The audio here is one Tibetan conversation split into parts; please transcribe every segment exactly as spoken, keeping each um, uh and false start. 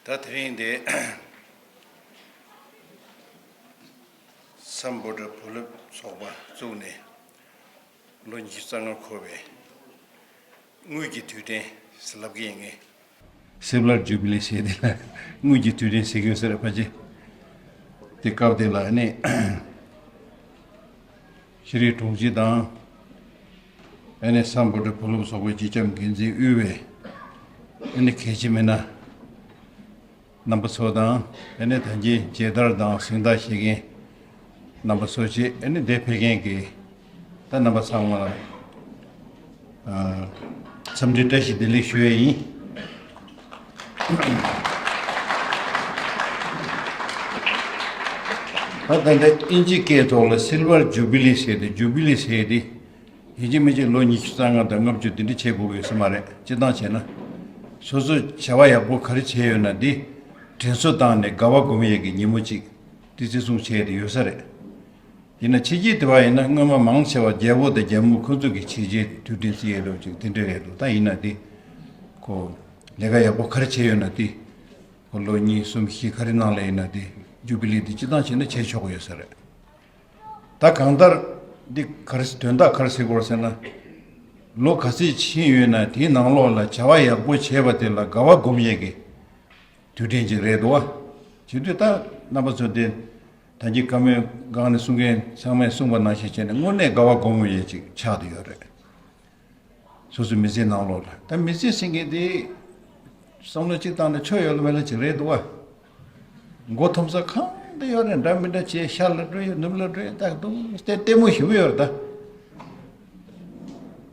ད་དེ་རིང་འདི་སམ་བྷོ་ཊ་བུ་ལེབ་ཚོགས་པ་བཙུགས་ནས་ལོ་ཉི་ཤུ་རྩ་ལྔ་འཁོར་བའི་དངུལ་གྱི་དུས་དྲན་ཟེར་ལབ་ཀྱི་ཡིན། སིལ་ཝར་ཇུ་བི་ལི་ཟེར་དེ་ལ་དངུལ་གྱི་དུས་དྲན་ཟེར་གྱི་ཡོད་ས་རེད་ཕལ་ཆེར། དེ་སྐབས་དེ་ལ་ནི་ཤེས་རིག་དྲུང་ཆེ་དང་། ཨ་ནི་སམ་བྷོ་ཊ་བུ་ལེབ་ཚོགས་པའི་སྤྱི་ཁྱབ་འགན་འཛིན་དབུས་པའི་ཨ་ནི་གལ་ཆེ་མི་སྣ་རྣམ་པ་ཚོ་དང་། ཨ་ནི་ད་གིན་མཇལ་དར་དང་གཟེངས་རྟགས་བཞེས་མཁན་རྣམ་པ་ཚོ་བཅས། ཨ་ནི་འདིར་ཕེབས་མཁན་གྱི་ད་རྣམ་པ་ཚང་མ་ལ་ཨ་འཚམས་འདྲི་བཀྲ་ཤིས་བདེ་ལེགས་ཞུ་ཡས་ཡིན། ད་ད་ལྟ་དབྱིན་ཇི་སྐད་ཐོག་ལ་སིལ་ཝར་ཇུ་བི་ལི་ཟེར་ཏེ། ཇུ་བི་ལི་ཟེར་ཏེ། ཡིན་གཅིག་མིན་གཅིག་ལོ་ཉི་ཤུ་རྩ་ལྔ་དང་ལྔ་བཅུ་དེ་འདྲ་བྱེད་དགོས་ཀྱི་ཡོད་ས་མ་རེད། སྤྱིར་བཏང་བྱས་ན། སོ་སོས་བྱ་བ་ཡག་པོ་ག་རེ་བྱས་ཡོད་ན་དེ་དྲན་གསོ་བཏང་ནས་དགའ་བ་སྒོམ་ཡས་ཀྱི་ཉིན་མོ་གཅིག་དེ་བརྩི་སྲུང་བྱས་ཏེ་ཡོད་ས་རེད། ཡིན་ན་ཕྱི་རྒྱལ་དེ་བ་ཡིན་ན་སྔོན་མ་མང་ཆེ་བ་རྒྱལ་པོ་དང་རྒྱལ་མོ་ཁོ་ཚོ་གི་བྱས་རྗེས་དུས་དྲན་བརྩི་ཡས་འདྲ་བོ་ཅིག་དེ་འདྲ་རེད་འདུག་ད་ཡིན་ན་དེ་ཁོ་ལས་ཀ་ཡག་པོ་ག་རེ་བྱས་ཡོད་ན་དེ་ཁོ་ལོ་གཉིས་གསུམ་བཞི་ག་རེ་ནང་ལ་ཡིན་ན་དེ་ཇུ་བི་ལི་དེ་སྤྱིར་བཏང་བྱས་ན་བྱས་ཆོག་གི་ཡོད་ས་རེད། ད་གང་ལྟར་འདི་ག་རེ་དོན་དག་ག་རེ་ཟེར་དགོས་ཟེར་ན། ལོ་ག་ཚོད་ཕྱིན་ཡོད་ན་དེའི་ནང་ལོགས་ལ་བྱ་བ་ཡག་པོ་བྱས་པ་དེ་ལ་དགའ་བ་སྒོམ་ཡས་ཀྱི་དུས་དྲན་ཅིག་རེད་འདུག་བ། བྱེད་དུས་ད་རྣམ་པ་ཚོ་དེ་ད་གིན་བཀའ་མོལ་སྒང་ནས་གསུང་མཁན་ཚང་མས་གསུངས་པ་ནང་བཞིན་བྱས་ནས་དངོས་གནས་དགའ་བ་སྒོམ་ཡས་ཅིག་ཆགས་བསྡད་ཡོད་རེད། སོ་སོའི་མི་ཚེའི་ནང་ལོགས་ལ། ད་མི་ཚེ་ཟེར་མཁན་དེ་བསམ་བློ་གཅིག་བཏང་ནས་ཆོ་ཡོད་ལ་མེད་ལ་ཅིག་རེད་འདུག་བ། མགོ་འཐོམ་ས་གང་དུ་ཡོད་རེད། འདྲ་མི་འདྲ་བྱས་ཤར་ལ་འགྲོ་ཡོད། ནུབ་ལ་འགྲོ་ཡོད། ད་དུང་ལྟད་ལྟད་མོ་ཞེ་པོ་ཡོད་རེད་ད།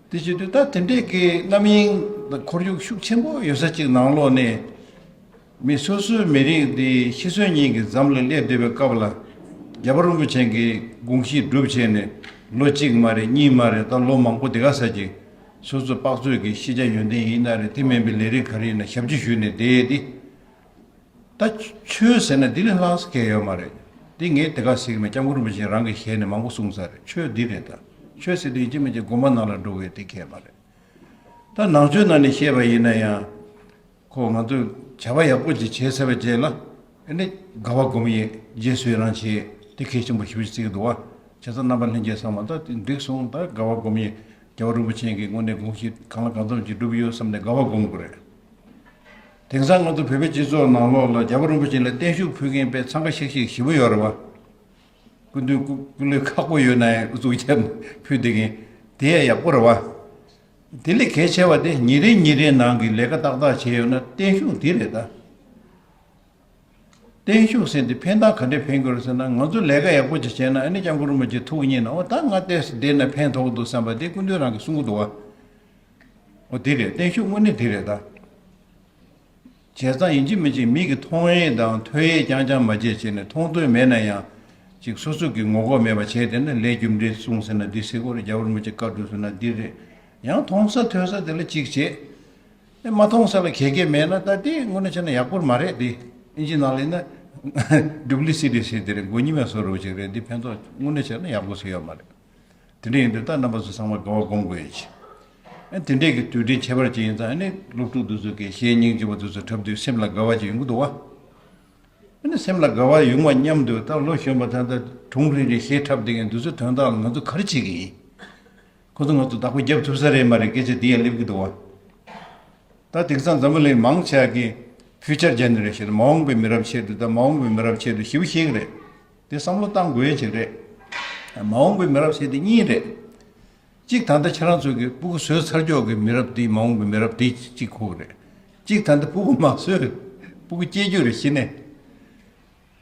དེ་བྱེད་དུས་ད་དེ་འདྲས་ཀྱི་རྣམ་གཡེང་དང་ཁོར་ཡུག་ཤུགས་ཆེན་པོ་ཡོད་ས་ཅིག་ནང་ལོགས་ནས། མི་སོ་སོའི་མི་རིགས་འདི་ཤི་གསོན་གཉིས་ཀྱི་འཛམ་ལ་སླེབས་བསྡད་པའི་སྐབས་ལ། རྒྱལ་བ་རིན་པོ་ཆེ་གིས་དགོངས་གཞི་སྒྲུབ་བྱས་ནས་ལོ་གཅིག་མ་རེད། གཉིས་མ་རེད། ད་ལོ་མང་པོ་དེ་ག་ས་ཅིག་སོ་སོ་དཔག་ཚོད་ཀྱི་ཤེས་བྱ་ཡོན་ཏན་ཡིན་ན་རེད། དེ་མིན་པའི་ལས་རིགས་ག་རེ་ཡིན་ན་ཞབས་ཕྱི་ཞུས་ནས་བསྡད་དེ། ད་ཆོས་ཟེར་ན་འདི་ལས་ལྷག་ས་གང་ཡོད་མ་རེད། འདི་ངས་དེ་ག་ཟེར་གི་མེད། སྐྱབས་མགོན་རིན་པོ་ཆེ་རང་གི་ཞལ་ནས་མང་པོ་གསུངས་ས་རེད། ཆོས་འདི་རེད་ད། ཆོས་ཟེར་དུས་ཡིན་གཅིག་མིན་གཅིག་དགོན་པ་ནང་ལ་འགྲོ་དགོས་དེ་གང་ཡང་མ་རེད། ད་ནང་ཆོས་ནང་ནས་བཤད་པ་ཡིན་ན་ཡང་། ཁོ་ང་ཚོས་བྱ་བ་ཡག་པོ་ཅིག་བྱས་ཚར་བའི་རྗེས་ལ། ཨ་ནི་དགའ་བ་སྒོམ་ཡས་རྗེས་སུ་ཡི་རང་བྱེད་དེ་གལ་ཆེན་པོ་ཞེ་པོ་ཅིག་བརྩི་གི་འདུག་བ། བྱས་ཙང་རྣམ་པ་ལྷན་རྒྱས་ཚང་མ་ད་དེ་འགྲིག་སོང་། ད་དགའ་བ་སྒོམ་ཡས་རྒྱལ་བ་རིན་པོ་ཆེ་གིས་དངོས་གནས་དགོངས་གཞི་གང་ལ་གང་འཚམ་ཅིག་བསྒྲུབས་ཡོད་བསམ་ནས་དགའ་བ་སྒོམ་དགོས་རེད། དེང་སང་ང་ཚོ་བོད་པའི་སྤྱི་ཚོགས་ནང་ལོགས་ལ་རྒྱལ་བ་རིན་པོ་ཆེ་ལ་བརྟན་བཞུགས་ཕུལ་མཁན་དཔེ་འཚང་ཁ་ཤིག་ཤིག་ཞེ་པོ་ཡོད་རེད་བ། སྐུ་མདུན་སྐུ་སྐུ་ལུས་ཁག་པོ་ཡོད་ན་ཡང་ཨུ་ཚུགས་བྱས་ཕུལ་བསྡད་མཁན་དེ་ཡང་ཡག་པོ་རེད་བ། དེ་ལས་གལ་ཆེ་བ་དེ་ཉིན་རེ་ཉིན་རེའི་ནང་གི་ལས་ཀ་ཏག་ཏག་བྱས་ཡོད་ན་བརྟན་བཞུགས་འདི་རེད་ད། བརྟན་བཞུགས་ཟེར་འདི་ཕན་ཐོགས་ག་འདྲས་ཕན་གྱི་རེད་ཟེར་ན། ང་ཚོ་ལས་ཀ་ཡག་པོ་ཅིག་བྱས་ན་ཨ་ནི་སྐྱབས་མགོན་རིན་པོ་ཆེ་ཐུགས་མཉེས་ན། འོ་ད་ང་ལྟས་སུ་བསྡད་ན་ཕན་ཐོགས་འདུག་བསམ་པ་དེ་སྐུ་མདུན་རང་གིས་གསུང་གི་འདུག་བ། འོ་དེ་རེད། བརྟན་བཞུགས་དངོས་གནས་དེ་རེད་ད། བྱས་ཙང་ཡིན་གཅིག་མིན་གཅིག་མི་གི་མཐོང་ཡས་དང་ཐོས་ཡས་རྐྱང་རྐྱང་མ་བྱས་བྱས་ནས། མཐོང་ཐོས་མེད་ན་ཡང་ཅིག་སོ་སོ་གི་ངོ་ལྐོག་མེད་པ་བྱས་བསྡད་ན། ལས་རྒྱུ་འབྲས་བསྲུང་ཟེར་ན་འདི་ཟེར་གྱི་རེད། རྒྱལ་བ་རིན་པོ་ཆེ་བཀའ་སྒྲུབ་ཟེར་ན་འདི་རེད། ཡང་མཐོང་ས་ཐོས་ས་དེ་ལ་ཅིག་བྱེད། ཨེ་མ་མཐོང་ས་ལ་ག་གེ་མེད་ན་ད་དེ་དངོས་གནས་བྱས་ན་ཡག་པོ་མ་རེད་དེ། ཨིན་ཇི་ནང་ལ་ཡིན་ན་ཌུབ་ལི་སི་ཊི་ཟེར་དེ་རེད། མགོ་གཉིས་མའི་བཟོ་འདྲ་བོ་ཅིག་རེད། འདི་ཕན་ཐོགས་དངོས་གནས་བྱས་ན་ཡག་པོ་ཟེར་ཡོད་མ་རེད། དེ་འདྲ་ཡིན་དུས་ད་རྣམ་པ་ཚོ་ཚང་མ་དགའ་བ་སྒོམ་དགོས་ཡོད་ཅིག་ཨ་དེ་འདྲས་ཀྱི་དུས་དྲན་ཁྱད་པར་ཅན་ཡིན་ཙང་། ཨ་ནི་སློབ་ཕྲུག་འདི་ཚོ་གི་གཞས་སྙིང་རྗེ་པོ་འདི་ཚོ་འཁྲབ་དུས་སེམས་ལ་དགའ་བ་ཅིག་ཡོང་གི་འདུག་བ། ཨ་ནི་སེམས་ལ་དགའ་བ་ཡོང་བ་མཉམ་དུ་ད་ལོ་གཞོན་པ་ད་ལྟ་གྲོང་རེ་རེ་གཞས་འཁྲབ་བསྡད་མཁན་འདི་ཚོའི་དོན་དག་ལ་ང་ཚོ་ག་རེ་བྱེད་ཀྱི་ཡིན། ཁོ་ཚོ་ང་ཚོ་བདག་པོ་རྒྱབ་ཐུབ་ས་རེད་མ་རེད། སྐད་ཆ་འདི་ཡང་སླེབས་ཀྱི་འདུག་བ། ད་དེང་སང་འཛམ་བུ་གླིང་མང་ཆེ་བ་གིས་ཕིའུ་ཅར་ཇེ་ནེ་རེ་ཤན། མ་འོངས་པའི་མི་རབས་ཆེད་དུ། ད་མ་འོངས་པའི་མི་རབས་ཆེད་དུ་ཞེ་པོ་བཤད་ཀྱི་རེད། དེ་བསམ་བློ་བཏང་དགོས་ཡ་ཅིག་རེད། མ་འོངས་པའི་མི་རབས་ཟེར་དེ་གཉིས་རེད། གཅིག་ད་ལྟ་ཁྱེད་རང་ཚོ་གི་སྤུ་གུ་བཟོས་ཚར་ཀྱོག་གི་མི་རབས་དེ་མ་འོངས་པའི་མི་རབས་དེ་གཅིག་ཁོ་རེད། གཅིག་ད་ལྟ་སྤུ་གུ་མ་བཟོས། སྤུ་གུ་སྐྱེ་རྒྱུ་རེད་གཞི་ནས།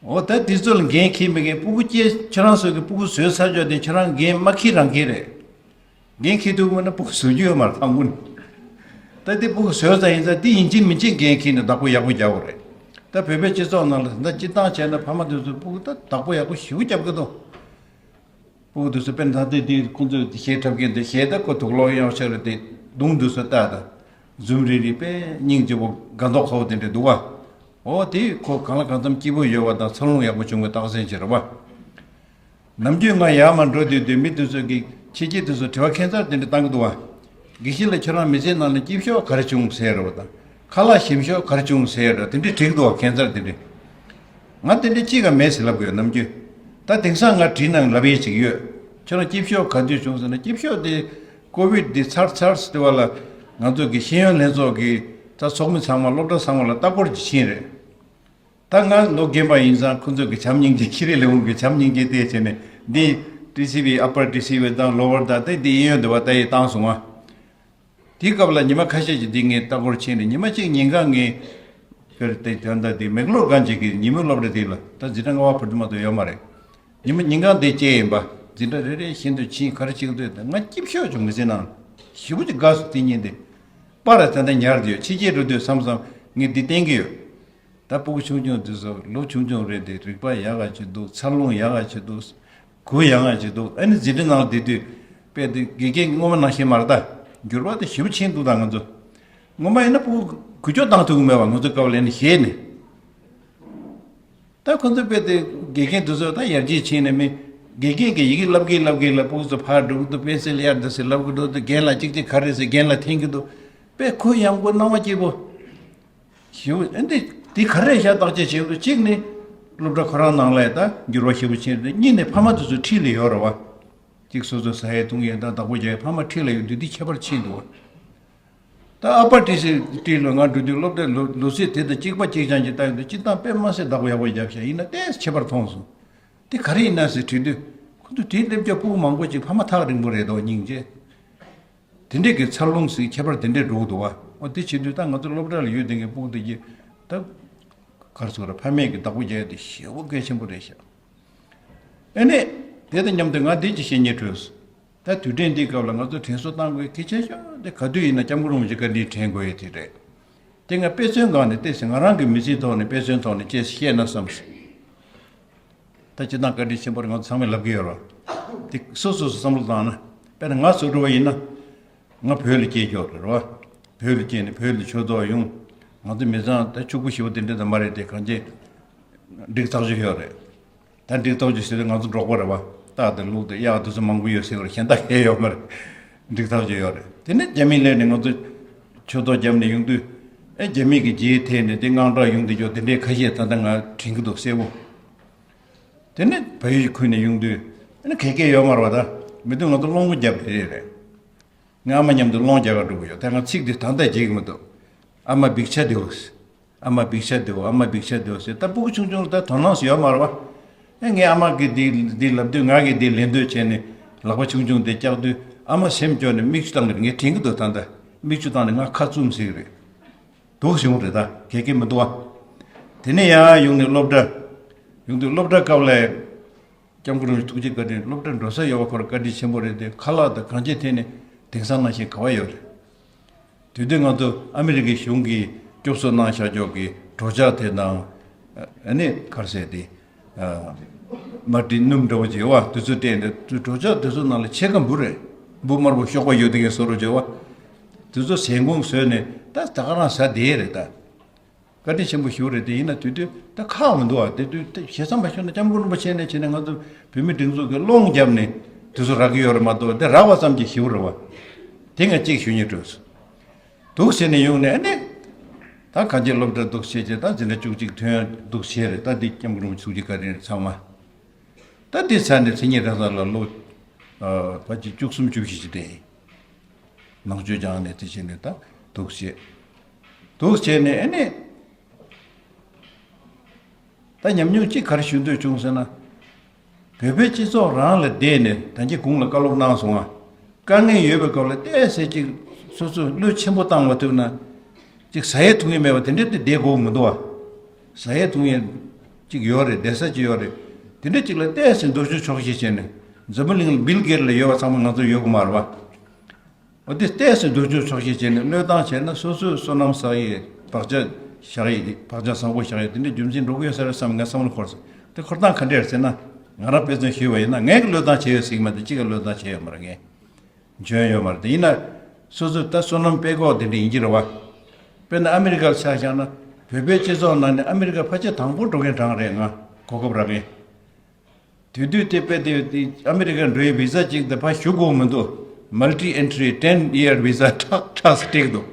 འོ་ད་དེ་ཚོ་ལ་འགན་འཁྱེར་མི་འགན། སྤུ་གུ་སྐྱེ་ཁྱེད་རང་ཚོ་གི་སྤུ་གུ་བཟོས་ཚར་ཀྱོག་དེ་ཁྱེད་རང་འགན་མ་འཁྱེར་རང་འཁྱེར་རེད། འགན་འཁྱེར་ཐུབ་མེད་ན་སྤུ་གུ་བཟོ་རྒྱུ་ཡོད་མ་རེད་ད་དངོས་གནས། ད་དེ་སྤུ་གུ་བཟོས་ཚར་ཡིན་ཙང་དེ་ཡིན་གཅིག་མིན་གཅིག་འགན་འཁྱེར་ནས་བདག་པོ་ཡག་པོ་རྒྱག་དགོས་རེད། ད་བོད་པའི་སྤྱི་ཚོགས་ནང་ལ་ད་སྤྱིར་བཏང་བྱས་ན་ཕ་མ་དེ་ཚོས་སྤུ་གུ་ད་བདག་པོ་ཡག་པོ་ཞེ་པོ་རྒྱབ་ཀྱི་འདུག་སྤུ་གུ་དེ་ཚོ་དཔེར་ན་ད་ལྟའི་དེ་ཁོང་ཚོས་གཞས་འཁྲབ་མཁན་དེ་གཞས་ད་ཁོ་དུག་ལོག་ཡང་ཆགས་རེད་དེ། གདོང་དེ་ཚོ་ལྟ་ད། འཛུམ་རིག་རིག་དཔེ་སྙིང་རྗེ་པོ་དགའ་མདོག་ཁ་པོ་དེ་འདྲ་འདུག་བ། འོ་དེ་ཁོ་གང་ལ་གང་འཚམ་སྐྱིད་པོ་ཡོད་པ་དང་འཚར་ལོངས་ཡག་པོ་བྱུང་བའི་རྟགས་མཚན་ཅིག་རེད་པ། ནམ་རྒྱུན་ང་ཡར་མར་འགྲོ་དུས་དུས་མི་དེ་ཚོ་གིས་ཕྱི་རྒྱལ་དེ་ཚོ་དྲི་བ་ཁྱད་མཚར་དེ་འདྲ་བཏང་གི་འདུག་བ། དགེ་བཤེས་ལགས་ཁྱོད་རང་མི་ཚེའི་ནང་ལ་སྐྱིད་ཤོས་ག་རེ་བྱུང་ཟེར་རེད་པ་དང་། ཁ་ལག་ཞིམ་ཤོས་ག་རེ་བྱུང་ཟེར་རེད། དེ་འདྲ་དྲིས་ཀྱི་འདུག་བ། ཁྱད་མཚར་དེ་འདྲ། ང་དེ་འདྲ་གཅིག་ཀྱང་མེད་ཟེར་ལབ་གི་ཡོད་ནམ་རྒྱུན། ད་དེང་སང་ང་དྲིས་ན་ལབ་ཡས་ཅིག་ཡོད། ཁྱོད་རང་སྐྱིད་ཤོས་ག་དུས་བྱུང་ཟེར་ན། སྐྱིད་ཤོས་དེ་ཀོ་བིད་འདི་ཚར་ཚར་ཟེར་བ་ལ་ང་ཚོ་གི་ཤེས་ཡོན་ལྷན་ཚོགས་ཀྱི་ད་ཚོགས་མི་ཚང་མ་སློབ་གྲྭ་ཚང་མ་ལ་ལྟ་སྐོར་ཅིག་ཕྱིན་རེད། ད་ང་ལོ་རྒན་པ་ཡིན་ཙང་ཁོ་ཚོ་གི་བྱམས་སྙིང་རྗེ། ཁྱི་རེ་ལས་འོང་གི་བྱམས་སྙིང་རྗེ་བལྟས་བྱས་ནས་འདི་ཊི་སི་ཝི་ཨ་པར་ཊི་སི་ཝི་དང་ལོ་ཝར་དང་དེ་འདི་གཡས་གཡོན་དེ་བ་ད་ཡི་བཏང་སོང་ང་། དེའི་སྐབས་ལ་ཉི་མ་ཁ་ཤས་ཀྱི་འདི་ངས་ལྟ་སྐོར་ཕྱིན་ནས། ཉི་མ་གཅིག་ཉིན་གང་ངས་དཔེར་བལྟས་དོན་དག་འདི་མེག་ལོར་གང་ཅིག་གི་ཉིན་མོའི་སློབ་གྲྭ་དེ་ལ་ད་འཛིན་གྲྭ་ལྔ་པ་བར་དུ་མ་གཏོགས་ཡོད་མ་རེད། ཉི་མ་ཉིན་གང་དེ་སྐྱེལ་ཡིན་པ། འཛིན་གྲྭ་རེ་རེ་བཞིན་དུ་ཕྱིན། ག་རེ་བྱེད་ཀྱི་འདུག་ད་ང་སྐྱིད་ཤོས་བྱུང་། མི་ཚེ་ནང་ཞེ་པོ་ཅིག་དགའ་སོང་། དེ་ཉིན་དེ་པར་ད་ལྟ་ཉར་བསྡད་ཡོད། ཕྱི་རྒྱལ་འགྲོ་དུས་བསམ་བསམ་ངས་འདི་བསྟན་གྱི་ཡོད། ད་སྤུ་གུ་ཆུང་ཆུང་དེ་ཚོ་ལོ་ཆུང་ཆུང་རེད་དེ། རིག་པ་ཡག་ག་ཅིག་འདུག་འཚར་ལོངས་ཡག་ག་ཅིག་འདུག་གུ་ཡངས་ཡངས་ཅིག་འདུག་ཨ་ནི་འཛིན་གྲྭ་ནང་ལ་བསྡད་དུས་དཔེ་དེ་དགེ་རྒན་སྔོན་མ་ནང་བཞིན་མ་རེད། ད་འགྱུར་བ་དེ་ཞེ་པོ་ཕྱིན་འདུག་ད་ང་ཚོ་སྔོན་མ་ཡིན་ན་སྤུ་གུ་འགུལ་སྐྱོད་བཏང་ཐུབ་ཀྱི་མེད་པ། ང་ཚོ་སྐབས་ལ་ནི་ཞེད་ནས། ད་ཁོ་ཚོ་དཔེ་དེ་དགེ་རྒན་དེ་ཚོ་ད་ཡར་རྒྱས་ཕྱིན་ནས། མི་དགེ་རྒན་གྱིས་ཡི་གེ་བསླབ་གིན་བསླབ་གིན་ལ་སྤུ་གུ་ཚོ་ཕར་འགྲོ་གི་འདུག་པེན་སིལ་གཡར་འདུག་ཟེར་ལབ་གི་འདུག་དེ་རྒན་ལགས་གཅིག་གཅིག་ག་རེ་ཟེར་རྒན་ལགས་འཐེན་གི་འདུག་དཔེ་གུ་ཡངས་པོ་སྣང་བ་སྐྱིད་པོ། ཞེ་པོ། ཨ་འདི་འདི་ག་རེ་བཞག་བརྟག་དཔྱད་བྱེད་དགོས། གཅིག་ནི་སློབ་གྲྭ་ཁོ་རང་ནང་ལ་ད་འགྱུར་བ་ཞེ་པོ་ཕྱིན་རེད། གཉིས་ནི་ཕ་མ་དེ་ཚོ་འཁྲིས་ལ་ཡོད་རེད་བ། གཅིག་སོ་སོ་ཟ་ཡས་འཐུང་ཡས་དང་བདག་པོ་རྒྱག་ཡས་ཕ་མ་འཁྲིས་ལ་ཡོད་དུས་འདི་ཁྱད་པར་ཕྱིན་འདུག་ད་ཨ་པ་ཊི་སི་ཊི་ལ་ང་འགྲོ་དུས་སློབ་གྲྭའི་ལོ་ལོ་ཚད་དེ་དང་གཅིག་པ་གཅིག་རྐྱང་གཅིག་ལྟ་ཡོང་དུས། སྤྱིར་བཏང་དཔེ་མ་སྲིད་བདག་པོ་ཡག་པོ་རྒྱབ་ཤག་ཡིན་ན་ཏོག་ཙམ་ཁྱད་པར་མཐོང་སོང་། དེ་ག་རེ་ཡིན་ན་ཟེར་དྲིས་དུས། ཁོ་ཚོ་དེའི་སླེབས་རྒྱུ་སྤུ་གུ་མང་པོ་ཅིག་ཕ་མ་ཐག་རིང་པོ་རེད་དོ། སྙིང་རྗེ། དེ་འདྲས་ཀྱི་འཚར་ལོངས་ཟེར་ཁྱད་པར་དེ་འདྲས་འགྲོ་གི་འདུག་བ། འོ་དེ་བྱེད་དུས་ད་ང་ཚོ་སློབ་གྲྭ་ལ་ཡོད་དེ་ངའི་སྤུ་གུ་དེ་གྱིས་ད་ག་རེ་ཟེར་དགོས་རེད། ཕ་མས་ཀྱི་བདག་པོ་རྒྱག་ཡ་དེ་ཞེ་པོ་གལ་ཆེན་པོ་རེད་ཤག་ཨ་ནི་དེ་དང་མཉམ་དུ་ང་འདི་ཅིག་བཤད་སྙིང་འདོད་སོང་། ད་དུས་དྲན་འདིའི་སྐབས་ལ་ང་ཚོ་དྲན་གསོ་བཏང་དགོས་གལ་ཆེ་ཤོས་དེ་ག་དུས་ཡིན་ན་སྐྱབས་མགོན་རིན་པོ་ཆེ་བཀའ་དྲིན་དྲན་དགོས་ཡ་དེ་རེད། དེ་ང་དཔེ་མཚོན་སྒང་ནས་བལྟས་ཟིན། ང་རང་གི་མི་ཚེའི་ཐོག་ནས་དཔེ་མཚོན་ཐོག་ནས་ཅེས་བཤད་ན་བསམ་སོང་། ད་སྤྱིར་བཏང་བཀའ་དྲིན་ཆེན་པོ་རེད། ང་ཚོ་ཚང་མས་ལབ་ཀྱི་ཡོད་རེད། དེ་སོ་སོ་སོ་བསམ་བློ་བཏང་ན། དཔེར་ན་ང་བཟོ་འདྲ་བ་ཡིན་ན། ང་བོད་ལ་སྐྱེས་ཀྱོག་རེད་རོ། བོད་ལ་སྐྱེས་ནས་བོད་ལ་ཆོས་ཚོགས་ཡོང་། ང་ཚོ་མི་ཚང་ད་ཕྱུག་པོ་ཞེ་པོ་དེ་འདྲ་ད་མ་རེད་དེ། གང་ཅི་འགྲིག་ཐག་ཆོད་ཡོད་རེད། ད་འགྲིག་ཐག་ཆོད་ཟེར་དུས་ང་ཚོ་འབྲོག་པ་རེད་བ། སྟག་དང་ལུག་དང་གཡག་དེ་ཚོ་མང་པོ་ཡོད་ཟེར་བ་རེད། གཞན་དག་གས་ཡོད་མ་རེད། འགྲིག་ཐག་ཆོད་ཡོད་རེད། དེ་ནས་རྒྱ་མི་སླེབས་ནས་ང་ཚོ་ཆོས་ཐོག་བརྒྱབ་ནས་ཡོང་དུས། ཨེ་རྒྱ་མི་གི་རྗེས་ཐེབས་ནས་དེ་དངངས་སྐྲག་ཡོང་དུས་ཀྱོག་དེ་འདྲའི་ཁ་ཤས་ད་ལྟ་ང་དྲན་གྱི་འདུག་གསལ་པོ། དེ་ནས་བལ་ཡུལ་ཁུལ་ནས་ཡོང་དུས། ཨ་ནི་ག་གེ་ཡོད་མ་རེད་བ། ད་མི་དུས་ང་ཚོ་སློང་མོ་རྒྱབ་རེ་རེ་རེད། ང་ཨ་མ་མཉམ་དུ་སློང་རྒྱག་ག་འགྲོ་གི་ཡོད། ད་ང་ཚིག་འདི་ད་ལྟ་བརྗེད་ཀྱི་མི་འདུག་ཨ་མ་འབིགས་ཆ་དེའོ། ཨ་མ་འབིགས་ཆ་དེའོ། ཨ་མ་འབིགས་ཆ་དེའོ་ཟེར། ད་སྤུ་གུ་ཆུང་ཆུང་ལ་ད་དོ་སྣང་ཡོད་མ་རེད་བ། ཨེ་ངའི་ཨ་མ་གིས་འདི་འདི་ལབ་དུས་ང་གིས་འདི་ལེན་འདོད་བྱས་ནས་ལག་པ་ཆུང་ཆུང་དེ་བཀྱག་དུས། ཨ་མ་སེམས་སྐྱོ་ནས་མིག་ཆུ་བཏང་གི་རེད། ངས་དྲན་གྱི་འདུག་ད་ལྟ་མིག་ཆུ་བཏང་ནས་ང་ཁ་བཙུམ་ཟེར་གི་རེད། སྡུག་བྱུང་རེད། ད་ག་གེ་མི་འདུག་བ། དེ་ནས་ཡང་ཡོང་ནས་སློབ་གྲྭ། ཡོང་དུས་སློབ་གྲྭ་སྐབས་ལ་སྐྱབས་མགོན་རིན་པོ་ཆེ་ཐུགས་རྗེ་བཀའ་དྲིན། སློབ་གྲྭ་འགྲོ་ས་ཡོད་པ་ཁོ་རང་བཀའ་དྲིན་ཆེན་པོ་རེད་དེ། ཁ་ལག་དང་གང་ཅི་ཐད་ནས་དེང་སང་ནང་བཞིན་ག་བ་ཡོད་རེད། དེ་དུས་ང་ཚོ་ཨ་མི་རི་ཀའི་གཞུང་གིས་སྐྱོབ་གསོ་གནང་བཞག་ཀྱོག་གི་གྲོ་ཆག་དེ་དང་། ཨ་ནི་ག་རེ་ཟེར་དེ། ཨ། མར་ཊིན་སྣུམ་འདྲ་བོ་བྱེད་བ་དེ་ཚོ་སྤྲད་ནས། གྲོ་ཆག་དེ་ཚོ་ནང་ལ་ཕྱེད་ཀ་འབུ་རེད། འབུ་དམར་པོ་གཤོག་པ་ཡོད་དེ་གའི་བཟོ་འདྲ་བྱེད་བ། དེ་ཚོ་ཟན་གོང་བཟོས་ནས་ད་ད་ག་རང་ཟ་བསྡད་རེད་ད། བཀའ་དྲིན་ཆེན་པོ་ཞེ་པོ་རེད་དེ། ཡིན་ན་དེ་དུས་ད་ཁག་མི་འདུག་བ། དེ་དུས་ད་བྱས་ཙང་མ་ཤོད་ན་སྐྱབས་མགོན་རིན་པོ་ཆེ་ནས་བྱས་ནས་ང་ཚོ་བོད་མི་སྒྲིག་འཛུགས་ཀྱི་སློང་བརྒྱབ་ནས་དེ་ཚོ་རག་གི་ཡོད་རེད་མ་གཏོགས། དེ་རག་པ་ཙམ་གྱིས་ཞེ་པོ་རེད་བ། དེ་ང་གཅིག་ཞུ་སྙིང་འདོད་སོང་། འདུག་བྱས་ནས་ཡོང་ནས་ཨ་ནི། ད་གང་ཅི་སློབ་གྲྭ་འདུག་བྱས་བྱས། ད་འཛིན་གྲྭ་བཅུ་གཅིག་ཐོན་འདུག་བྱས་རེད། ད་འདི་སྐྱབས་མགོན་རིན་པོ་ཆེ་ཐུགས་རྗེ་བཀའ་དྲིན་རེད་ཚང་མ། ད་འདི་ཚར་ནས་མཚན་ཉིད་རང་ས་ལ་ལོ། ཨ། ཕལ་ཆེར་བཅུ་གསུམ་བཅུ་བཞི་ཞིག་རེད། ནང་ཆོས་སྦྱངས་ནས་དེ་བྱས་ནས་ད་འདུག་བྱས། འདུག་བྱས་ནས་ཨ་ནི། ད་ཉམས་མྱོང་གཅིག་ག་རེ་ཞུ་འདོད་བྱུང་ཟེར་ན། བོད་པའི་སྤྱི་ཚོགས་རང་ལ་བསྡད་ནས། ད་གིན་གོང་ལ་བཀའ་སློབ་གནང་སོང་ང་། དཀའ་ངལ་ཡོད་པའི་སྐབས་ལ་ཏོག་ཙམ་ཅིག་སོ་སོས་བློས་ཆེན་པོ་བཏང་མ་ཐུབ་ན། ཅིག་ཟ་ཡས་འཐུང་ཡས་མེད་པ་དེ་འདྲ་དེ་བསྡད་དགོས་མི་འདུག་བ། ཟ་ཡས་འཐུང་ཡས་ཅིག་ཡོད་རེད། བསྡད་ས་ཅིག་ཡོད་རེད། དེ་འདྲ་ཅིག་ལ་ཏོག་ཙམ་འདུར་ཕྱོགས་ཆོག་ཤེས་བྱས་ནས། འཛམ་བུ་གླིང་ལ་བིལ་གེཊ་ལ་ཡོད་པ་ཚང་མ་ང་ཚོ་ཡོད་གི་མ་རེད་བ། འོ་དེ་ཏོག་ཙམ་འདུར་ཕྱོགས་ཆོག་ཤེས་བྱས་ནས་བློས་བཏང་བྱས་ན། སོ་སོའི་བསོད་ནམས་བསགས་ཡས། བག་ཆགས་བཞག་ཡས། བག་ཆགས་བཟང་པོ་བཞག་ཡས་དེ་འདྲ་རྒྱུ་མཚན་འགྲོ་གི་ཡོད་ས་རེད་བསམ། ངས་བསམ་བློ་འཁོར་སོང་། དེ་འཁོར་སྟངས་ག་འདྲ་རེད་ཟེར་ན། ང་རང་དཔེ་མཚོན་ཞུས་པ་ཡིན་ན། ངས་ཀྱི་བློས་བཏང་བྱས་ཡོད་ཟེར་གྱི་མ་གཏོགས་གཅིག་གིས་བློས་བཏང་བྱས་ཡོད་མ་རེད། ངས་འཇོན་ཡོད་མ་རེད། དེ་ཡིན་ན་སོ་སོ་ད་བསོད་ནམས་དཔེ་ཀོག་དེ་འདྲ་ཡིན་གྱི་རེད་བ། དཔེར་ན་ཨ་མི་རི་ཀར་ཆ་བཞག་ན། བོད་པའི་སྤྱི་ཚོགས་ནང་ནས་ཨ་མི་རི་ཀ་ཕལ་ཆེར་དང་པོ་འགྲོ་མཁན་གྲངས་རེད། ང་གོ་སྐབས་རག་མཁན། དེ་དུས་དེ་དཔེ་དེ་ཨ་མི་རི་ཀ་འགྲོ་ཡའི་བི་ཟ་གཅིག་དེ་ཕར་ཞུ་དགོས་མི་འདུག Multi entry ten year visa ཁྲག་ཁྲག་སེ་སྤྲད་འདུག་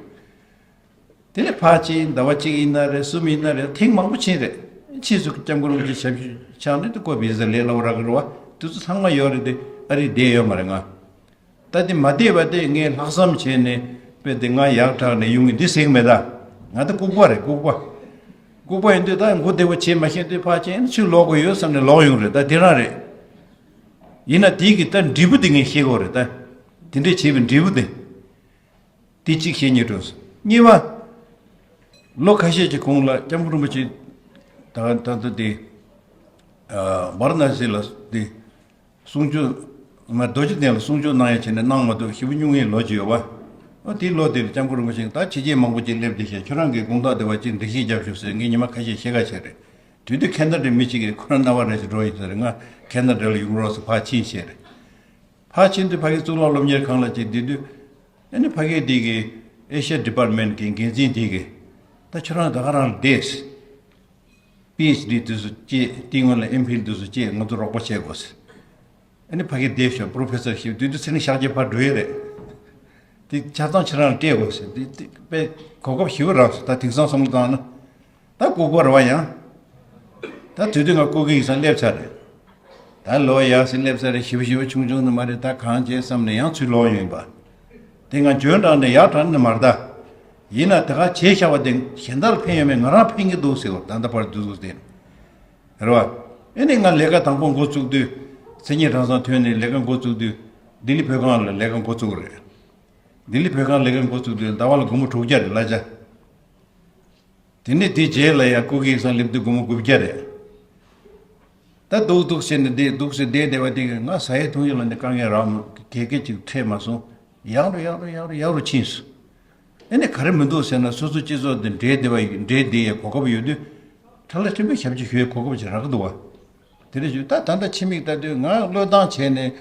དེ་ནས་ཕར་ཕྱིན་ཟླ་བ་གཅིག་ཡིན་ན་རེད། གསུམ་ཡིན་ན་རེད། ཐེངས་མང་པོ་ཕྱིན་རེད། ཕྱིས་སུ་སྐྱབས་མགོན་རིན་པོ་ཆེ་ཞབས་ཞུ་ཕྱག་ནས་དེ་ཁོ་བི་ཟ་ལས་སླ་བོ་རག་གི་རེད་བ། དེ་ཚོ་ཚང་མ་ཡོད་རེད་དེ། ཨ་རི་བསྡད་ཡོད་མ་རེད་ང་། ད་དེ་མ་བསྡད་པ་དེ་ངས་ལྷག་བསམ་བྱས་ནས་དཔེ་དེ་ང་ཡག་དྲག་ནས་ཡོང་གི་འདི་ཟེར་གི་མེད་ད། ང་ད་ལྐུགས་པ་རེད། ལྐུགས་པ། ལྐུགས་པ་ཡིན་དུས་ད་མགོ་བདེ་བོ་བྱེད་མ་ཤེས་དུས་ཕར་ཕྱིན་ཚུར་ལོག་དགོས་ཡོད་བསམ་ནས་ལོག་ཡོང་རེད། ད་དེ་རང་རེད། ཡིན་ན་དེའི་གི་ད་འབྲས་བུ་དེ་ངས་ཤེས་དགོས་རེད་ད། དེ་འདྲས་བྱས་པའི་འབྲས་བུ་དེ། དེ་གཅིག་བཤད་སྙིང་འདོད་སོང་། གཉིས་པ། ལོ་ཁ་ཤས་ཀྱི་གོང་ལ་སྐྱབས་མགོན་རིན་པོ་ཆེ་ད་ད་ལྟ་དེ་ཨ་ཝཱ་ར་ཎ་སི་ལ་དེ་གསུང་ཆོས། ང་རྡོ་རྗེ་གདན་ལ་གསུང་ཆོས་གནང་ཡ་བྱས་ནས་གནང་མ་ཐུབ། ཞེ་པོ་སྙུང་གའི་ལོ་གཅིག་ཡོད་པ། ཨོ་དེའི་ལོ་དེ་ལ་སྐྱབས་མགོན་རིན་པོ་ཆེས་ད་ཕྱི་རྒྱལ་མང་པོ་ཅིག་སླེབས་བསྡད་ཤག་ཁྱོད་རང་གི་དགོངས་དག་དེ་བ་ཅིག་འགྲེལ་བཤད་རྒྱབ་ཤོག་ཟེར། ངས་ཉི་མ་ཁ་ཤས་བཤད་ཁ་བྱས་རེད། དེ་དུས་ཁེ་ན་ཌའི་མི་གཅིག་གིས་ཁོ་རང་རྣ་བ་རེ་ཞིག་འགྲོ་ཡིན་ཟེར། ང་ཁེ་ན་ཌ་ལ་ཡོང་རོགས་ཟེར་ཕར་ཕྱིན་བྱས་རེད། ཕར་ཕྱིན་དུས་ཕ་གི་གཙུག་ལག་སློབ་གཉེར་ཁང་ལ་ཅིག་བསྡད་དུས། ཨ་ནི་ཕ་གི་དེ་གི་ཨེ་ཤ་ཡ་ཌི་པཱར་མེན་ཊི་གི་འགན་འཛིན་དེ་གིས་ད་ཁྱོད་རང་ད་ག་རང་ལ་བསྡད། པི་ཨེཆ་ཌི་དེ་ཚོ་བྱས། དེའི་སྔོན་ལ་ཨེམ་ཕིལ་དེ་ཚོ་བྱས། ང་ཚོ་རོགས་པ་བྱེད་དགོས་ཟེར། ཨ་ནི་ཕ་གི་བསྡད་ཤོག་པྲོ་ཕེ་སར་ཞིག་དེ་དུས་ཚེ་རིང་ཤཱཀྱ་ཕར་འགྲོ་ཡས་རེད། དེ་ཆ་ཚང་ཁྱེད་རང་ལ་སྤྲད་དགོས་ཟེར། དེ་དེ་དཔེ་གོ་སྐབས་ཞེ་པོ་རག་སོང་། ད་དེང་སང་བསམ་བློ་བཏང་ན། ད་ལྐུགས་པ་རེད་བ་ཡང་། ད་དེ་དུས་ང་ལྐུགས་ཀྱི་ཡིག་ཚང་སླེབས་ཚར་རེད། ད་ལོ་ཡག་སེ་སླེབས་ཚར་རེད། ཞེ་པོ་ཞེ་པོ་ཆུང་ཆུང་ནི་མ་རེད། ད་གང་བྱེད་བསམ་ནས་ཡང་ཚུར་ལོག་ཡོང་ཡིན་པ། དེ་ང་འཇོན་དྲགས་ནས་ཡག་དྲགས་ནི་མ་རེད་ད། ཡིན་ན་དེ་ག་བྱས་བཞག་པ་དེ་གཞན་དག་ལ་ཕན་ཡོད་མེད་ང་རང་ཕན་གྱི་འདུག་ཟེར་བ། ད་ལྟ་བར་དུ་འདུག་ཟེར། རེད་བ། ཨེ་ནས་ང་ལས་ཀ་དང་པོ་འགོ་བཙུགས་དུས། མཚན་ཉིད་གྲྭ་ཚང་ཐོན་ནས་ལས་ཀ་འགོ་བཙུགས་དུས། ལྡི་ལི་བོད་ཁང་ལ་ལས་ཀ་འགོ་བཙུགས་རེད། ལྡི་ལི་བོད་ཁང་ལས་ཀ་འགོ་བཙུགས་དུས་ཟླ་བ་ལ་སྒོར་མོ་དྲུག་བརྒྱ་རེད་གླ་ཆ། དེ་ནས་དེའི་རྗེས་ལ་ཡང་ལྐུགས་ཀྱི་ཡིག་ཚང་སླེབས་དུས་སྒོར་མོ་དགུ་བརྒྱ་རེད། ད་སྡུག་སྡུག་བྱས་ནས་བསྡད། སྡུག་སེ་བསྡད་བསྡད་པ་དེ་གིས་ང་ཟ་ཡས་འཐུང་ཡས་ལ་ནི་དཀའ་ངལ་རག་མོད། གེ་གེ་ཅིག་འཕྲད་མ་སོང་། ཡག་རུ་ཡག་རུ་ཡག་རུ་ཡག་རུ་ཕྱིན་སོང་། ཨེ་ནས་ག་རེ་མི་འདུག་ཟེར་ན། སོ་སོ་སྤྱི་ཚོགས་འདི་འདྲེས་བསྡད་པ་ཡིན། འདྲེས་བསྡད་ཡས་གོ་སྐབས་ཡོད་དུས། ཁྲ་ལ་ཕྲན་བུ་ཞབས་ཕྱི་ཞུ་ཡས་གོ་སྐབས་ཅིག་རག་གི་འདུག་བ། དེ་འདྲ་ཞུ། ད་ད་ལྟ་ཕྱི་མིག་ལྟ་དུས་ང་བློས་བཏང་བྱས་ནས་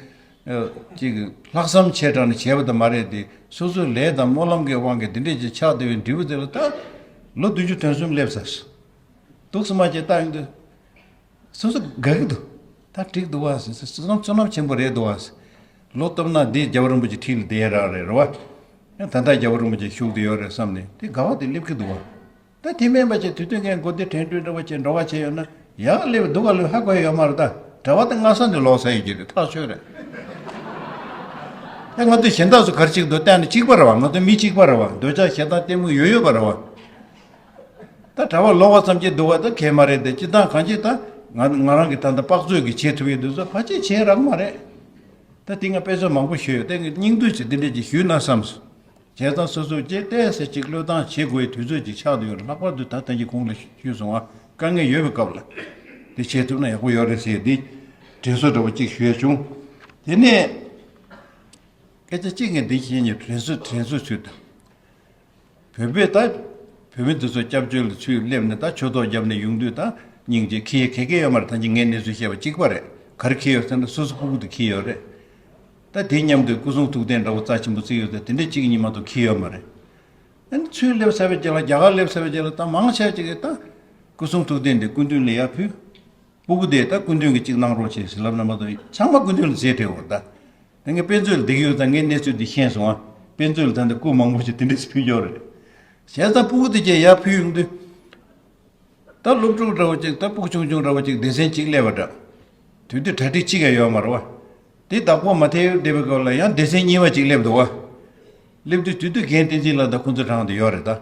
ཨ་ཅིག་ལྷག་བསམ་ཆེ་དྲགས་ནས་བྱས་པ་དེ་མ་རེད་དེ། སོ་སོའི་ལས་དང་སྨོན་ལམ་གྱི་དབང་གིས་འདི་འདྲས་ཅིག་ཆགས་བསྡད་པའི་འབྲས་བུ་དེ་ལ་ད་ལོ་བདུན་ཅུ་དོན་གསུམ་སླེབས་ཚར་སོང་། འདུག་སེ་མ་བྱས་ལྟ་ཡོང་དུས། སོ་སོ་དགའ་གི་འདུག་ད་འགྲིག་འདུག་བ་ཟེར། བསོད་ནམས་བསོད་ནམས་ཆེན་པོ་རེད་འདུག་བ་ཟེར། ལོ་སྟོབས་ན་འདི་རྒྱལ་བ་རིན་པོ་ཆེ་འཁྲིས་ལ་བསྡད་ཡ་རག་རེད། རེད་བ། ཡང་ད་ལྟ་རྒྱལ་བ་རིན་པོ་ཆེ་བཞུགས་བསྡད་ཡོད་རེད་བསམ་ནས་དེ་དགའ་བ་དེ་སླེབས་ཀྱི་འདུག་བ། ད་དེ་མིན་པ་བྱས་དུས་དུས་ངས་མགོ་བདེ་དྲན་འདུན་འདྲ་བོ་བྱས་འགྲོ་བ་བྱས་ཡོད་ན། ཡག་སླེབས་འདུག་ག་ལོས་ཧ་གོ་ཡ་ཡོད་མ་རེད་ད། གྲྭ་པ་དེ་སྔ་ས་ནས་ལོག་ས་ཡོད་ཀྱི་རེད། ཐག་ཆོད་རེད། ད་ང་ཚོ་གཞན་དག་ཚོ་ག་རེ་བྱེད་ཀྱི་འདུག་བལྟས་ན་གཅིག་པ་རེད་བ། ང་ཚོ་མི་གཅིག་པ་རེད་བ། འདོད་ཆགས་ཞེ་སྡང་གཏི་མུག་ཡོད་ཡོད་པ་རེད་བ། ད་གྲྭ་པ་ལོག་པ་ཙམ་གྱིས་འདུག་བ་ད་གལ་མ་རེད་དེ། སྤྱིར་བཏང་གང་ཅི་ད་ང་ང་རང་གིས་ད་ལྟ་དཔག་ཚོད་ཀྱིས་བྱེད་ཐུབ་ཡོད་དུས་ཚོད་ཕལ་ཆེར་བྱེད་རག་མ་རེད། ད་དེ་ང་དཔེ་མཚོན་མང་པོ་ཞུས་ཡོད། ད་ངས་སྙིང་བསྡུས་ཀྱིས་འདི་འདྲས་ཀྱིས་ཞུས་ན་བསམས་སོང་། བྱས་ཙང་སོ་སོ་ཅིག་ཏོག་ཙམ་ཅིག་བློས་བཏང་བྱེད་དགོས་པའི་དུས་ཚོད་ཅིག་ཆགས་བསྡད་ཡོད་རེད། ལྷག་པར་དུ་ད་ལྟ་གི་གོང་ལ་ཞུས་སོང་ང་། དཀའ་ངལ་ཡོད་པའི་སྐབས་ལ་དེ་བྱེད་ཐུབ་ན་ཡག་པོ་ཡོད་རེད་ཟེར་དེ་དྲན་གསོ་འདྲ་བོ་ཅིག་ཞུས་བྱུང་། དེ་ནས་སྐད་ཆ་གཅིག་ངས་འདི་བཤད་ཉེ། དྲན་གསོ་དྲན་གསོ་ཚུལ་དང་། བོད་པས་ད་བོད་མི་འདི་ཚོ་སྐྱབས་བཅོལ་ལ་ཚུར་སླེབས་ནས་ད་ཆོས་ཐོག་བརྒྱབ་ནས་ཡོང་དུས་ད་སྙིང་རྗེ་ཁེལ་ཡས་ག་གེ་ཡོད་མ་རེད། ད་ཅི་ངས་གནས་ཚུལ་བཤད་པ་གཅིག་པ་རེད། ག་རེ་ཁེལ་ཡོད་ཟེར་ན་སོ་སོ་སྤུ་གུ་དེ་ཁེལ་ཡོད་རེད། ད་དེ་མཉམ་དུ་སྐུ་གསུང་ཐུགས་རྟེན་འདྲ་བོ་རྩ་ཆེན་པོ་བརྩི་ཡོད་ཟེར། དེ་འདྲ་གཅིག་གཉིས་མ་གཏོགས་ཁེལ་ཡོད་མ་རེད། ཨ་ནི་ཚུར་སླེབས་ཚར་བའི་རྗེས་ལ། རྒྱ་གར་སླེབས་ཚར་བའི་རྗེས་ལ་ད་མང་ཆེ་ཅིག་གིས་ད་སྐུ་གསུང་ཐུགས་རྟེན་དེ་སྐུ་མདུན་ལ་ཡར་ཕུལ། སྤུ་གུ་དེ་ད་སྐུ་མདུན་གྱིས་གཅིག་གནང་རོགས་བྱེད་ཟེར་ལབ་ན་མ་གཏོགས་ཚང་མ་སྐུ་མདུན་ལ་རྫས་སྤྲད་འོ་ད། དེ་ངས་དཔེ་མཛོད་ལ་བསྡད་ཀྱི་ཡོད་ཙང་ངས་གནས་ཚུལ་འདི་ཤེས་སོང་ཨ། དཔེ་མཛོད་ལ་ད་འདི་སྐུ་མང་པོ་ཞིག་དེ་འདྲས་ཕུལ་ཡོད་རེད། བྱས་ཙང་སྤུ་གུ་དེ་གྱད་ཡར་ཕུལ་ཡོང་དུས། ད་སློབ་ཕྲུག་འདྲ་བོ་ཅིག་ད་སྤུ་གུ་ཆུང་ཆུང་འདྲ་བོ་ཅིག་སྡེ་ཚན་གཅིག་སླེབས་པ་འདྲ། དེ་དུས་གྲ་སྒྲིག་གཅིག་ཀྱང་ཡོད་མ་རེད་བ། དེ་བདག་པོ་མ་ཐེབས་བསྡད་པའི་སྐབས་ལ་ཡང་སྡེ་ཚན་གཉིས་པ་ཅིག་སླེབས་འདུག་བ། སླེབས་དུས་དེ་དུས་རྒན་བསྟན་འཛིན་ལགས་དང་ཁོང་ཚོ་རང་དུ་ཡོད་རེད་ད།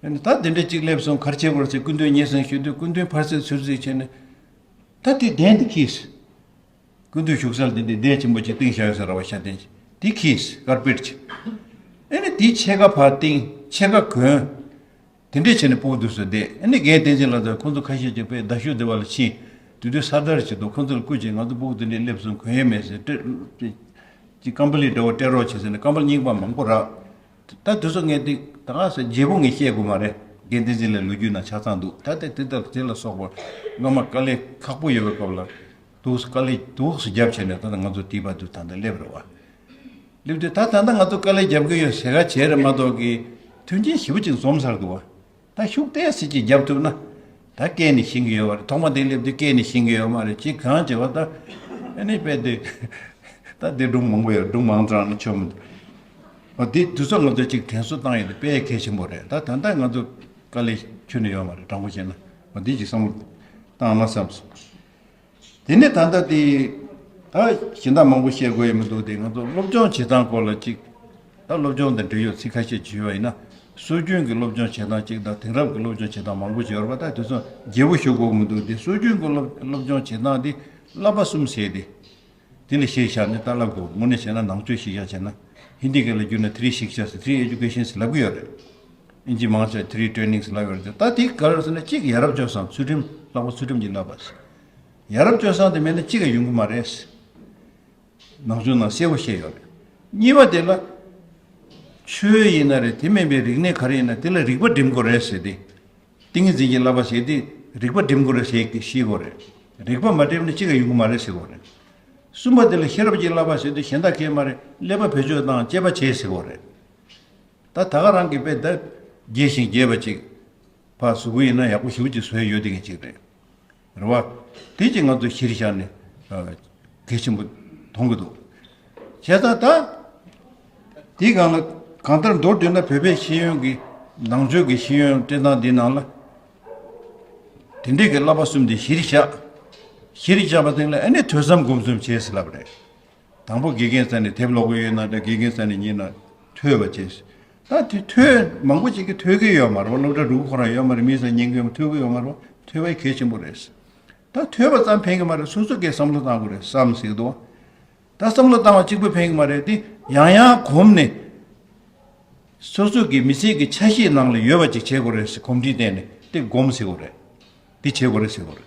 ཨ་ནི་ད་དེ་འདྲ་གཅིག་སླེབས་སོང་། ག་རེ་བྱེད་དགོས་རེད་ཟེར་སྐུ་མདུན་སྙན་སེང་ཞུས་དུས་སྐུ་མདུན་ཕར་ཚུར་ཚུར་ཚུར་བྱས་ནས། ད་དེ་གདན་དེ་ཁེལ། སྐུ་མདུན་བཞུགས་ས་ལ་དེ་འདྲའི་གདན་ཆེན་པོ་ཅིག་བཏིང་བཞག་ཡོད་ས་རེད་བ། ཤ་གདན་ཅིག་དེ་ཁེལ། ཀར་པེཊ་ཅིག་ཨ་ནི་དེའི་ཕྱེད་ཀ་ཕར་བཏིང་། ཕྱེད་ཀ་གོན། དེ་འདྲས་བྱས་ནས་སྤུ་གུ་དེ་ཚོ་བསྡད། ཨ་ནི་རྒན་བསྟན་འཛིན་ལགས་དང་ཁོང་ཚོ་ཁ་ཤས་ཅིག་དཔེ་རྡ་ཤོད་སྡེ་བ་ལ་ཕྱིན། དེ་དུས་ས་དར་ཅིག་འདུག་ཁོང་ཚོ་ལ་བསྐུར་བྱས་ང་ཚོ་སྤུ་གུ་དེ་འདྲས་སླེབས་སོང་། གོན་ཡས་མེད་ཟེར། སྤྲད། ཅིག་ཀམ་པ་ལི་འདྲ་བོ་སྤྲད་རོགས་བྱེད་ཟེར་ནས་ཀམ་པ་རྙིང་པ་མང་པོ་རག་ད་དེ་ཚོ་ངས་འདི་ད་ག་ཟེ་བརྗེ་པོ་ངས་བཤད་དགོས་མ་རེད། རྒན་བསྟན་འཛིན་ལགས་ལོ་རྒྱུས་ནང་ཆ་ཚང་འདུག་ད་ལྟ་དེ་ལྟར་དེ་ལ་སོགས་པ་སྔ་མ་དཀའ་ལས་ཁག་པོ་ཡོད་པའི་སྐབས་ལ་འདུག་སེ་དཀའ་ལས་འདུག་སེ་བརྒྱབ་བྱས་ནས་ད་ལྟ་ང་ཚོ་དེའི་བར་དུ་ད་ལྟ་སླེབས་རེད་བ། སླེབས་དུས་ད་ད་ལྟ་ང་ཚོ་དཀའ་ལས་རྒྱབ་ཀྱི་ཡོད་ཟེར་ག་བྱས་རེད་མ་གཏོགས་ཀྱི་མཐུན་རྐྱེན་ཞེ་པོ་ཅིག་འཛོམས་ཚར་འདུག་བ། ད་ཤུགས་ཏོག་ཙམ་ཅིག་རྒྱབ་ཐུབ་ན། ད་སྐད་ནི་ཤེས་ཀྱི་ཡོད་པ་རེད། ཐོག་མ་དེ་སླེབས་དུས་སྐད་ནི་ཤེས་ཀྱི་ཡོད་མ་རེད། ཅིག་གང་བྱེད་པ་ད། ཨ་ནི་དཔེ་དེ། ད་དེ་སྒྲུང་མང་པོ་ཡོད། སྒྲུང་མང་དྲགས་ན་ཆོ་མི་འདུག་འོ་དེ་དུས་ཚོད་ང་ཚོས་ཅིག་དྲན་གསོ་བཏང་ཡོད་དེ་དཔེ་གལ་ཆེན་པོ་རེད། ད་ད་ལྟ་ང་ཚོ་དཀའ་ལས་ཁྱོན་ནས་ཡོད་མ་རེད། དྲང་པོ་བཤད་ན། འོ་དེ་ཅིག་བསམ་བློ་བཏང་ན་བསམ་སོང་། དེ་ནས་ད་ལྟ་དེ། ད་གཞན་དག་མང་པོ་བཤད་དགོས་ཡ་མི་འདུག་དེ་ང་ཚོ་སློབ་སྦྱོང་བྱེད་སྟངས་སྐོར་ལ་གཅིག་ད་སློབ་སྦྱོང་དང་འབྲེལ་ཡོད་ཚིག་ཁ་ཤས་བརྗོད་པ་ཡིན་ན། སྲོལ་རྒྱུན་གྱི་སློབ་སྦྱོང་བྱེད་སྟངས་གཅིག་དང་དེང་རབས་ཀྱི་སློབ་སྦྱོང་བྱེད་སྟངས་མང་པོ་ཡོད་རེད་པ། ད་དེ་ཚོ་རྒྱས་པོ་ཞུ་དགོས་མི་འདུག་དེ་སྲོལ་རྒྱུན་གྱི་སློབ་སློབ་སྦྱོང་བྱེད་སྟངས་དེ་བསླབ་པ་གསུམ་ཟེར་ཏེ། དེ་ལ་གཞི་བཞག་ནས་ད་བསླབ་དགོས། དངོས་གནས་བྱས་ན་ནང་ཆོས་གཞི་བཞག་བྱས་ན། ཧིན་དི་སྐད་ལ་བསྒྱུར་ན་three Shiksha ཟེར། Three Education ཟེར་ལབ་ཀྱི་ཡོད་རེད། ཨིན་ཇི་མང་ཆེ་three training ཟེར་ལབ་ཡོད་རེད། ད་དེ་ག་རེ་ཟེར་ན། གཅིག་ཡ་རབས་སྤྱོད་བཟང་། ཚུལ་ཁྲིམས། ལྷག་པར་ཚུལ་ཁྲིམས་ཀྱི་བསླབ་པ་ཟེར། ཡ་རབས་སྤྱོད་བཟང་དེ་མེད་ན་གཅིག་ཀྱང་ཡོང་གི་མ་རེད། ནང་ཆོས་ནང་གསལ་པོ་བཤད་ཡོད་རེད། གཉིས་པ་དེ་ལ། ཆོས་ཡིན་ན་རེད། དེ་མིན་པའི་རིག་གནས་ག་རེ་ཡིན་ན་དེ་ལ་རིག་པ་སྒྲིམ་དགོས་རེད་ཟེར་ཏེ། ཏིང་ངེ་འཛིན་གྱི་བསླབ་པ་ཟེར་དེ་རིག་པ་སྒྲིམ་དགོས་རེད་ཟེར་གྱི་ཤེས་དགོས་རེད། རིག་པ་མ་སྒྲིམ་ན་གཅིག་ཀྱང་ཡོང་གི་མ་རེད་ཟེར་དགོས་རེད། གསུམ་པ་དེ་ལ་ཤེས་རབ་ཀྱི་བསླབ་པ་ཟེར་དུས་གཞན་དག་གས་མ་རེད། ཀླད་པ་བེད་སྤྱོད་བཏང་དཔྱད་པ་བྱེད་ཟེར་དགོས་རེད། ད་ད་ག་རང་གི་དཔེ་ད་རྒྱས་ཤིང་རྒྱས་པ་ཅིག་ཕར་བཟོ་གི་ཡིན་ན་ཡག་པོ་ཞེ་པོ་ཅིག་བཟོ་ཡ་ཡོད་དེ་གི་ཅིག་རེད། རེད་བ། དེ་ཅིག་ང་ཚོ་གཞིར་བཞག་ནས་ཨ་གལ་ཆེན་པོ་མཐོང་གི་འདུག་བྱས་ཙང་ད། དེའི་སྒང་ལ་གང་ལྟར་མདོར་བསྡུས་ན་བོད་པའི་ཤེས་ཡོན་གྱི་ནང་ཆོས་ཀྱི་ཤེས་ཡོན་སྤྲད་སྟངས་འདི་ནང་ལ། དེ་འདྲའི་གི་བསླབ་པ་གསུམ་དེ་གཞིར་བཞག་གཞིར་བཞག་པ་དེ་ལ་ཨ་ནི་ཐོས་བསམ་སྒོམ་གསུམ་བྱེད་ཟེར་ལབ་རེད། དང་པོ་དགེ་རྒན་ས་ནས་དེབ་ཀློག་གི་ཡོད་ན་འདྲ། དགེ་རྒན་ས་ནས་ཉན་ན་ཐོས་པ་བྱས། ད་དེ་ཐོས་མང་པོ་ཅིག་གིས་ཐོས་ཀྱི་ཡོད་མ་རེད་པ། སློབ་གྲྭ་འགྲོ་གི་ཁོ་རང་ཡོད་མ་རེད། མིའི་ས་ཉན་གྱི་ཡོད་མ། ཐོས་ཀྱི་ཡོད་མ་རེད་པ། ཐོས་པ་གལ་ཆེན་པོ་རེད། ད་ཐོས་པ་ཙམ་ཕན་གྱི་མ་རེད། སོ་སོ་གིས་བསམ་བློ་བཏང་དགོས་རེད། བསམ་ཟེར་གི་འདུག་ད་བསམ་བློ་བཏང་བ་གཅིག་པུ་ཕན་གྱི་མ་རེད། དེ་ཡང་ཡང་གོམས་ནས། སོ་སོ་གི་མི་ཚེ་གི་ཆ་ཤས་ནང་ལ་ཡོད་པ་ཅིག་བྱེད་དགོས་རེད་ཟེར། གོམས་འདྲིས་བསྟེན་ནས་དེ་སྒོམ་ཟེར་དགོས་རེད། དེ་བྱེད་དགོས་རེད་ཟེར་དགོས་རེད།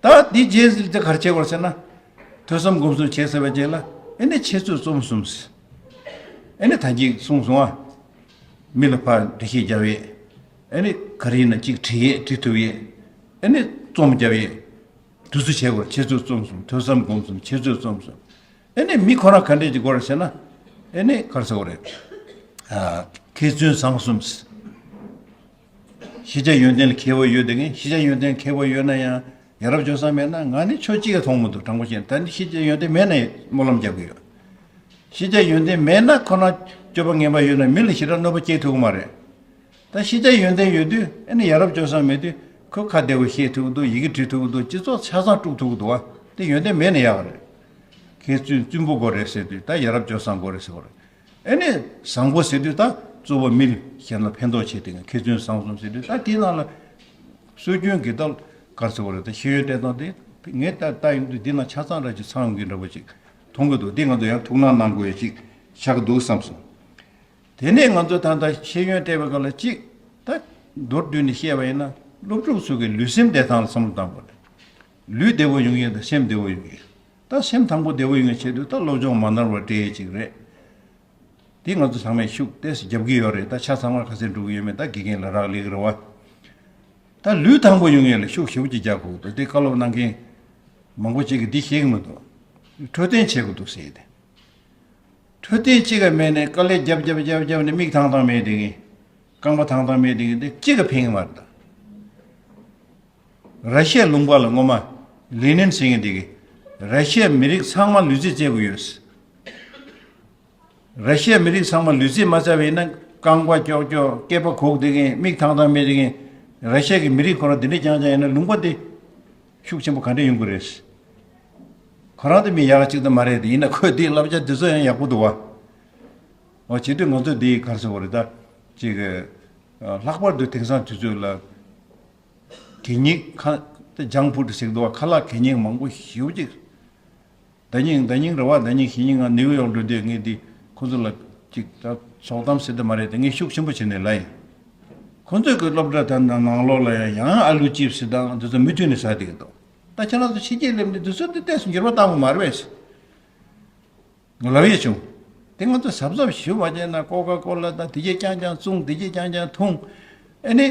ད་འདི་རྗེས་ཟིན་ཚེ་ག་རེ་བྱེད་དགོས་ཟེར་ན། ཐོས་བསམ་སྒོམ་གསུམ་བྱས་ཚར་བའི་རྗེས་ལ་ཨེ་ནི་འཆད་རྩོད་རྩོམ་གསུམ་ཟེར། ཨེ་ནི་ད་གིན་གསུངས་སོང་ཨ། མི་ལ་ཕར་འགྲེལ་བཤད་རྒྱབ་ཡས། ཨེ་ནི་ག་རེ་ཡིན་ན་གཅིག་བྲིས་ཡས། བྲིས་ཐུབ་ཡས། ཨེ་ནི་རྩོམ་རྒྱབ་ཡས། དུས་ཚོད་བྱེད་དགོས། འཆད་རྩོད་རྩོམ་གསུམ། ཐོས་བསམ་སྒོམ་གསུམ། འཆད་རྩོད་རྩོམ་གསུམ། ཨེ་ནི་མི་ཁོ་རང་ག་འདྲས་ཅིག་དགོས་རེད་ཟེར་ན། ཨེ་ནི་ག་རེ་ཟེར་དགོས་རེད། ཨ། མཁས་བཙུན་བཟང་གསུམ་ཟེར། ཤེས་བྱ་ཡོན་ཏན་ལ་མཁས་པོ་ཡོད་དེ་གིན། ཤེས་བྱ་ཡོན་ཏན་མཁས་པོ་ཡོད་ན་ཡང་ཡ་རབས་སྤྱོད་བཟང་མེད་ན་ང་ནི་ཆོས་གཅིག་ཀྱང་མཐོང་མི་འདུག་དྲང་པོ་བཤད་ན། ད་ནི་ཤེས་བྱ་ཡོན་ཏན་མེད་ན་སྨོན་ལམ་རྒྱག་གི་ཡོད། ཤེས་བྱ་ཡོན་ཏན་མེད་ན་ཁོ་རང་སྤྱོད་པ་ངན་པ་ཡོད་ན་མི་ལ་ཞེ་དྲག་གནོད་པ་སྐྱེལ་ཐུབ་ཀྱི་མ་རེད། ད་ཤེས་བྱ་ཡོན་ཏན་ཡོད་དུས་ཨ་ནི་ཡ་རབས་སྤྱོད་བཟང་མེད་དུས་ཁོས་ཁ་བདེ་པོ་བཤད་ཐུབ་ཀྱི་འདུག་ཡི་གེ་འབྲི་ཐུབ་ཀྱི་འདུག་སྤྱི་ཚོགས་ཆ་ཚང་དཀྲུག་ཐུབ་ཀྱི་འདུག་བ། དེ་ཡོན་ཏན་མེད་ན་ཡག་རེད། མཁས་བཙུན་བཙུན་པོ་དགོས་རེད་ཟེར་དུས་ད་ཡ་རབས་སྤྱོད་བཟང་དགོས་རེད་ཟེར་དགོས་རེད། ཨེ་ནི་བཟང་པོ་ཟེར་དུས་ད་གཙོ་བོ་མི་གཞན་ལ་ཕན་ཐོགས་བྱེད་དེ། མཁས་བཙུན་བཟང་གསུམ་ཟེར་དུས་ད་དེའི་ནང་ལ་སྲོལ་རྒྱུན་གྱི་ད་ག་རེ་ཟེར་དགོས་རེད། ད་ཤེས་ཡོན་སྤྲད་སྟངས་དེ་ངས་ད་ལྟ་ཡོང་དུས་འདི་ནང་ཆ་ཚང་ར་ཅིག་ཚང་ཡོང་གི་འདྲ་པོ་ཅིག་མཐོང་གི་འདུག་འདི་ང་ཚོ་ཡང་ཐུགས་སྣང་གནང་དགོས་ཡ་ཅིག་ཆགས་ཀྱི་འདུག་བསམ་སོང་། དེ་ནས་ང་ཚོ་ད་ལྟ་ཤེས་ཡོན་སྤྲད་པའི་སྐབས་ལ་གཅིག་ད་མདོར་བསྡུས་ནས་བཤད་པ་ཡིན་ན་སློབ་ཕྲུག་ཚོ་གི་ལུས་སེམས་བདེ་ཐང་ལ་བསམ་བློ་བཏང་དགོས་རེད། ལུས་བདེ་པོ་ཡོང་ཡས་དང་སེམས་བདེ་པོ་ཡོང་ཡས། ད་སེམས་ཐང་པོ་བདེ་པོ་ཡོང་ཡས་ཆེད་དུ་ད་སློབ་སྦྱོང་མ་ནོར་བ་སྤྲད་ཡས་ཅིག་རེད། དེ་ང་ཚོ་ཚང་མས་ཤུགས་ཏོག་ཙམ་རྒྱབ་ཀྱི་ཡོད་རེད། ད་ཆ་ཚང་མ་ག་ཚོད་འགྲོ་གི་ཡོད་མེད་ད་དགེ་རྒན་ལ་རག་ལས་ཀྱི་རེད་བ། ད་ལུས་ཐང་པོ་ཡོང་ཡས་ལ་ཤུགས་ཞེ་པོ་ཅིག་རྒྱག་དགོས་ཀྱི་འདུག་དེ་བཀའ་སློབ་གནང་མཁན་མང་པོ་ཅིག་གིས་འདི་ཤེས་ཀྱི་མི་འདུག་འཕྲོད་བསྟེན་བྱེད་དགོས་འདུག་ཟེར་ཏེ། འཕྲོད་བསྟེན་གཅིག་ག་མེད་ནས་དཀའ་ལས་རྒྱབ་རྒྱབ་རྒྱབ་རྒྱབ་ནས་མིག་ཐང་ཐང་མེད་དེ་གིན། རྐང་པ་ཐང་ཐང་མེད་དེ་གིན་དེ་གཅིག་ག་ཕན་གི་མ་རེད་ད། ར་ཤི་ཡའི་ལུང་པ་ལ་སྔོན་མ་ལེ་ནིན་ཟེར་མཁན་དེ་གིས་ར་ཤི་ཡའི་མི་རིགས་ཚང་མ་ལུས་རྩལ་རྩེད་དགོས་ཡོད། ར་ཤི་ཡའི་མི་རིགས་ཚང་མ་ལུས་རྩལ་མ་རྩེ་བ་ཡིན་ན་རྐང་པ་ཀྱོག་ཀྱོག་སྐེད་པ་གུག་དེ་གིན་མིག་ཐང་ཐང་མེད་དེ་གིན། ར་ཤི་ཡ་གི་མི་རིགས་ཁོ་རང་དེ་འདྲ་རྐྱང་རྐྱང་ཡིན་ན་ལུང་པ་དེ་ཤུགས་ཆེན་པོ་ག་འདྲ་ཡོང་གི་རེད། ཁོ་རང་དེ་མི་ཡག་གཅིག་ད་མ་རེད་དེ། ཡིན་ན་ཁོས་དེའི་བསླབ་བྱ་དེ་ཚོ་ཡང་ཡག་པོ་འདུག་བ། འོ་བྱེད་དུས་ང་ཚོ་འདི་ག་རེ་ཟེར་དགོས་རེད་ད། ཅིག་ཨ། ལྷག་པར་དུ་དེང་སང་དུས་ཚོད་ལ་གད་སྙིགས་ཁ་ད་ཇང་ཕུཌ་ཟེར་གི་འདུག་བ། ཁ་ལག་གད་སྙིགས་མང་པོ་ཞེ་པོ་ཅིག་ཟླ་ཉིན་ཟླ་ཉིན་རེད་བ། ཟླ་ཉིན་གཞེས་ཉིན་ང་ནིའུ་ཡོག་འགྲོ་དུས་ངས་འདི་ཁོ་ཚོ་ལ་ཅིག་ད་ཚོགས་གཏམ་ཟེར་དུས་མ་རེད་དེ། ངས་ཤུགས་ཆེན་པོ་བྱས་ནས་ལབ་ཡིན། ཁོ་ཚོས་གི་སློབ་གྲྭ་དང་ནང་ལོགས་ལ་ཡང་ཡང་ཨ་ལུ་ཅིབ་སི་དང་འདི་ཚོ་མུ་མཐུད་ནས་ཟ་བསྡད་ཀྱི་འདུག་ད་ཁྱེད་རང་ཚོ་ཕྱི་རྒྱལ་སླེབས་ནས་འདི་ཚོ་འདི་ཏོག་ཙམ་འགྱུར་བ་བཏང་དགོས་མ་རེད་པས། ལབ་ཡས་བྱུང་། དེ་ང་ཚོ་གཟབ་གཟབ་ཞུ་མ་བྱས་ན་ཀོ་ཀ་ཀོ་ལ་དང་དེ་གྱད་རྐྱང་རྐྱང་བཙོང་། དེ་གྱད་རྐྱང་རྐྱང་འཐུང་། ཨ་ནི་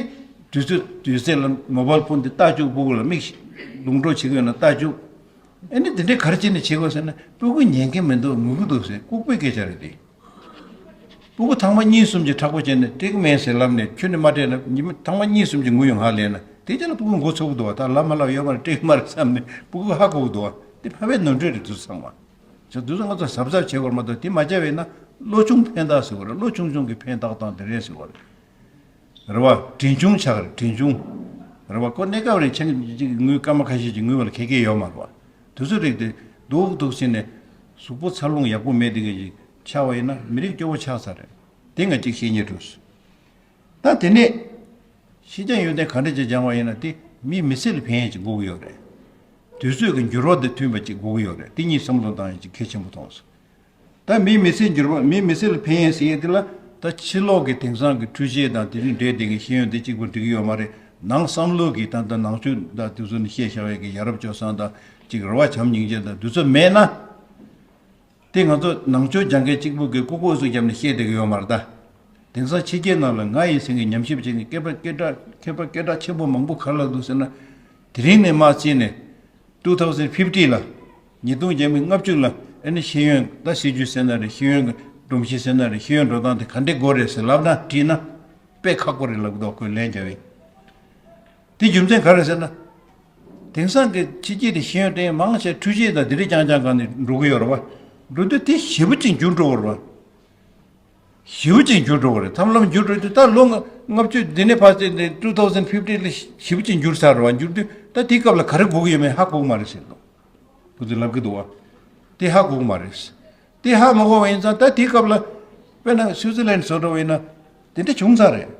དུས་ཚོད་དུས་ཚོད་ལ་མོ་བལ་ཕོན་དེ་ལྟ་བཅུག་སྤུ་གུ་ལ་མིག་ལུང་འགྲོ་བྱེད་ཀྱི་ཡོད་ན་ལྟ་བཅུག་ཨ་ནི་དེ་འདྲའི་ག་རེ་བྱས་ནས་བྱེད་དགོས་ཟེར་ན། སྤུ་གུ་ཉན་གྱི་མི་འདུག་ངུ་གི་འདུག་ཟེར། ལྐུགས་པའི་སྐད་ཆ་རེད་དེ། སྤུ་གུ་ཐེངས་མ་གཉིས་གསུམ་གྱིས་མཁྲེགས་པོ་བྱས་ནས་སྤྲད་གི་མེད་ཟེར་ལབ་ནས་ཁྱོན་ནས་མ་སྤྲད་ན་ཉི་མ་ཐེངས་མ་གཉིས་གསུམ་གྱིས་ངུ་ཡོང་ཧ་ལས་ན་དེ་རྗེས་ལ་སྤུ་གུ་མགོ་ཚོས་ཀྱི་འདུག་བ། ད་ལབ་མ་ལབ་ཡོད་མ་རེད། སྤྲད་གི་མ་རེད་བསམ་ནས་སྤུ་གུ་ཧ་གོ་གི་འདུག་བ། དེ་ཕལ་པའི་ནོར་འཁྲུལ་རེད་དུས་ཚང་མ། ཅག་དུས་ཚང་ང་ཚོ་གཟབ་གཟབ་བྱེད་དགོས་མ་གཏོགས་དེ་མ་བྱས་པས་ན་བློ་ཆུང་ཕན་ཐག་ཟེར་བ་རེད། བློ་ཆུང་ཆུང་གི་ཕན་ཐག་དང་དེ་རེད་ཟེར་བ་རེད། རེད་བ། བྲིན་ཆུང་ཆགས་རེད། བྲིན་ཆུང་། རེད་བ། ཁོ་གནས་སྐབས་རེད་ཆང་གཅིག་ངུས་སྐར་མ་ཁ་ཤས་ཅིག་ངུས་པ་ལ་ཁེ་ཁེ་ཡོད་མ་རེད་བ། དུས་ཚོད་རིགས་དེ་སྡུག་སྡུག་ཕྱིན་ནས་གཟུགས་པོ་འཚར་ལོངས་ཡག་པོ་མེད་དེ་གི་ཅིག་ཆགས་པ་ཡིན་ན་མི་རིགས་སྐྱོ་བོ་ཆགས་ཚར་རེད། དེ་ང་གཅིག་བཤད་སྙིང་འདོད། ད་དེ་ནས་ཤེས་བྱ་ཡོན་ཏན་ག་འདྲ་ཅིག་སྦྱང་བ་ཡིན་ན་དེ་མིའི་མི་ཚེ་ལ་ཕན་ཡས་ཅིག་དགོས་ཀྱི་ཡོད་རེད། དུས་ཚོད་ཀྱི་འགྱུར་བ་དང་མཐུན་པ་ཅིག་དགོས་ཀྱི་ཡོད་རེད། དེ་གཉིས་བསམ་བློ་བཏང་ཡས་ཅིག་གལ་ཆེན་པོ་མཐོང་སོང་། ད་མིའི་མི་ཚེ་འགྱུར་བ། མིའི་མི་ཚེ་ལ་ཕན་ཡས་ཟེར་ཡས་དེ་ལ་ད་ཕྱི་ལོགས་ཀྱི་དེང་སང་གི་འཕྲུལ་ཆས་དང་དེ་རིགས་འདྲེས་བསྡད་མཁན་ཤེས་ཡོན་དེ་གཅིག་པུ་འགྲིག་གི་ཡོད་མ་རེད། ནང་བསམ་བློ་གི་ད་ལྟ་ནང་ཆོས་དང་དེ་ཚོ་ནས་བཤད་བཞག་ཡས་ཀྱི་ཡ་རབས་སྤྱོད་བཟང་དང་གཅིག་རེ་བ་བྱམས་སྙིང་རྗེ་དང་དེ་ཚོ་མེད་ན། དེ་ང་ཚོ་ནང་ཆོས་སྦྱང་མཁན་གཅིག་པུ་གིས་ལྐུགས་ལྐུགས་སུ་བརྒྱབ་ནས་བཤད་བསྡད་ཀྱི་ཡོད་མ་རེད་ད། དེང་སང་ཕྱི་རྒྱལ་ནང་ལ་ང་ཡི་སེང་གེ་ཉམས་ཞིབ་བྱས་ནས་མཁས་པ་སྐད་གྲགས་མཁས་པ་སྐད་གྲགས་ཆེན་པོ་མང་པོ་ག་རེ་ལབ་འདུག་ཟེར་ན། དེ་རིང་ནས་མར་བརྩིས་ནས་two thousand fifty ལ་ཉིས་སྟོང་བརྒྱ་མེད་ལྔ་བཅུ་ལ་ཨ་ནི་ཤེས་ཡོན་ད་སྲིད་ཇུས་ཟེར་ན་རེད། ཤེས་ཡོན་གྱི་སྒྲོམ་གཞི་ཟེར་ན་རེད། ཤེས་ཡོན་འགྲོ་སྟངས་དེ་ག་འདྲས་དགོས་རེད་ཟེར་ལབ་ན་དྲིས་ན་དཔེ་ཁག་པོ་རེད་ལབ་འདུག་ཁོས་ལན་རྒྱབ་པས། དེ་རྒྱུ་མཚན་ག་རེ་ཟེར་ན། དེང་སང་གི་ཕྱི་རྒྱལ་དེ་ཤེས་ཡོན་ཏན་མང་ཆེ་འཕྲུལ་ཆས་དང་དེ་རིགས་རྐྱང་རྐྱང་སྒང་ནས་འགྲོ་གི་ཡོད་རེད་བ། འགྲོ་དུས་དེ་ཞེ་པོ་ཅིག་འགྱུར་འགྲོ་གི་རེད་བ། ཞེ་པོ་ཅིག་འགྱུར་འགྲོ་གི་རེད། མཚམས་ལམ་འགྱུར་འགྲོ་དུས་ད་ལོ་ལྔ་ལྔ་བཅུ་འདི་ནས་ཕར་ཚད་ནས་two thousand fifty ལ་ཞེ་པོ་ཅིག་འགྱུར་ཚར་རེད་བ། འགྱུར་དུས་ད་དེའི་སྐབས་ལ་ག་རེ་དགོས་ཀྱི་ཡོད་མེད་ཧ་གོ་གི་མ་རེད་ཟེར་འདུག་ཁོ་ཚོས་ལབ་གི་འདུག་བ། དེ་ཧ་གོ་གི་མ་རེད། དེ་ཧ་མ་གོ་བ་ཡིན་ཙང་ད་དེའི་སྐབས་ལ། དཔེར་ན་སུའུ་ཙི་ལན་བཟོ་འདྲ་བ་ཡིན་ན། དེ་འདྲ་བྱུང་ཚར་རེད།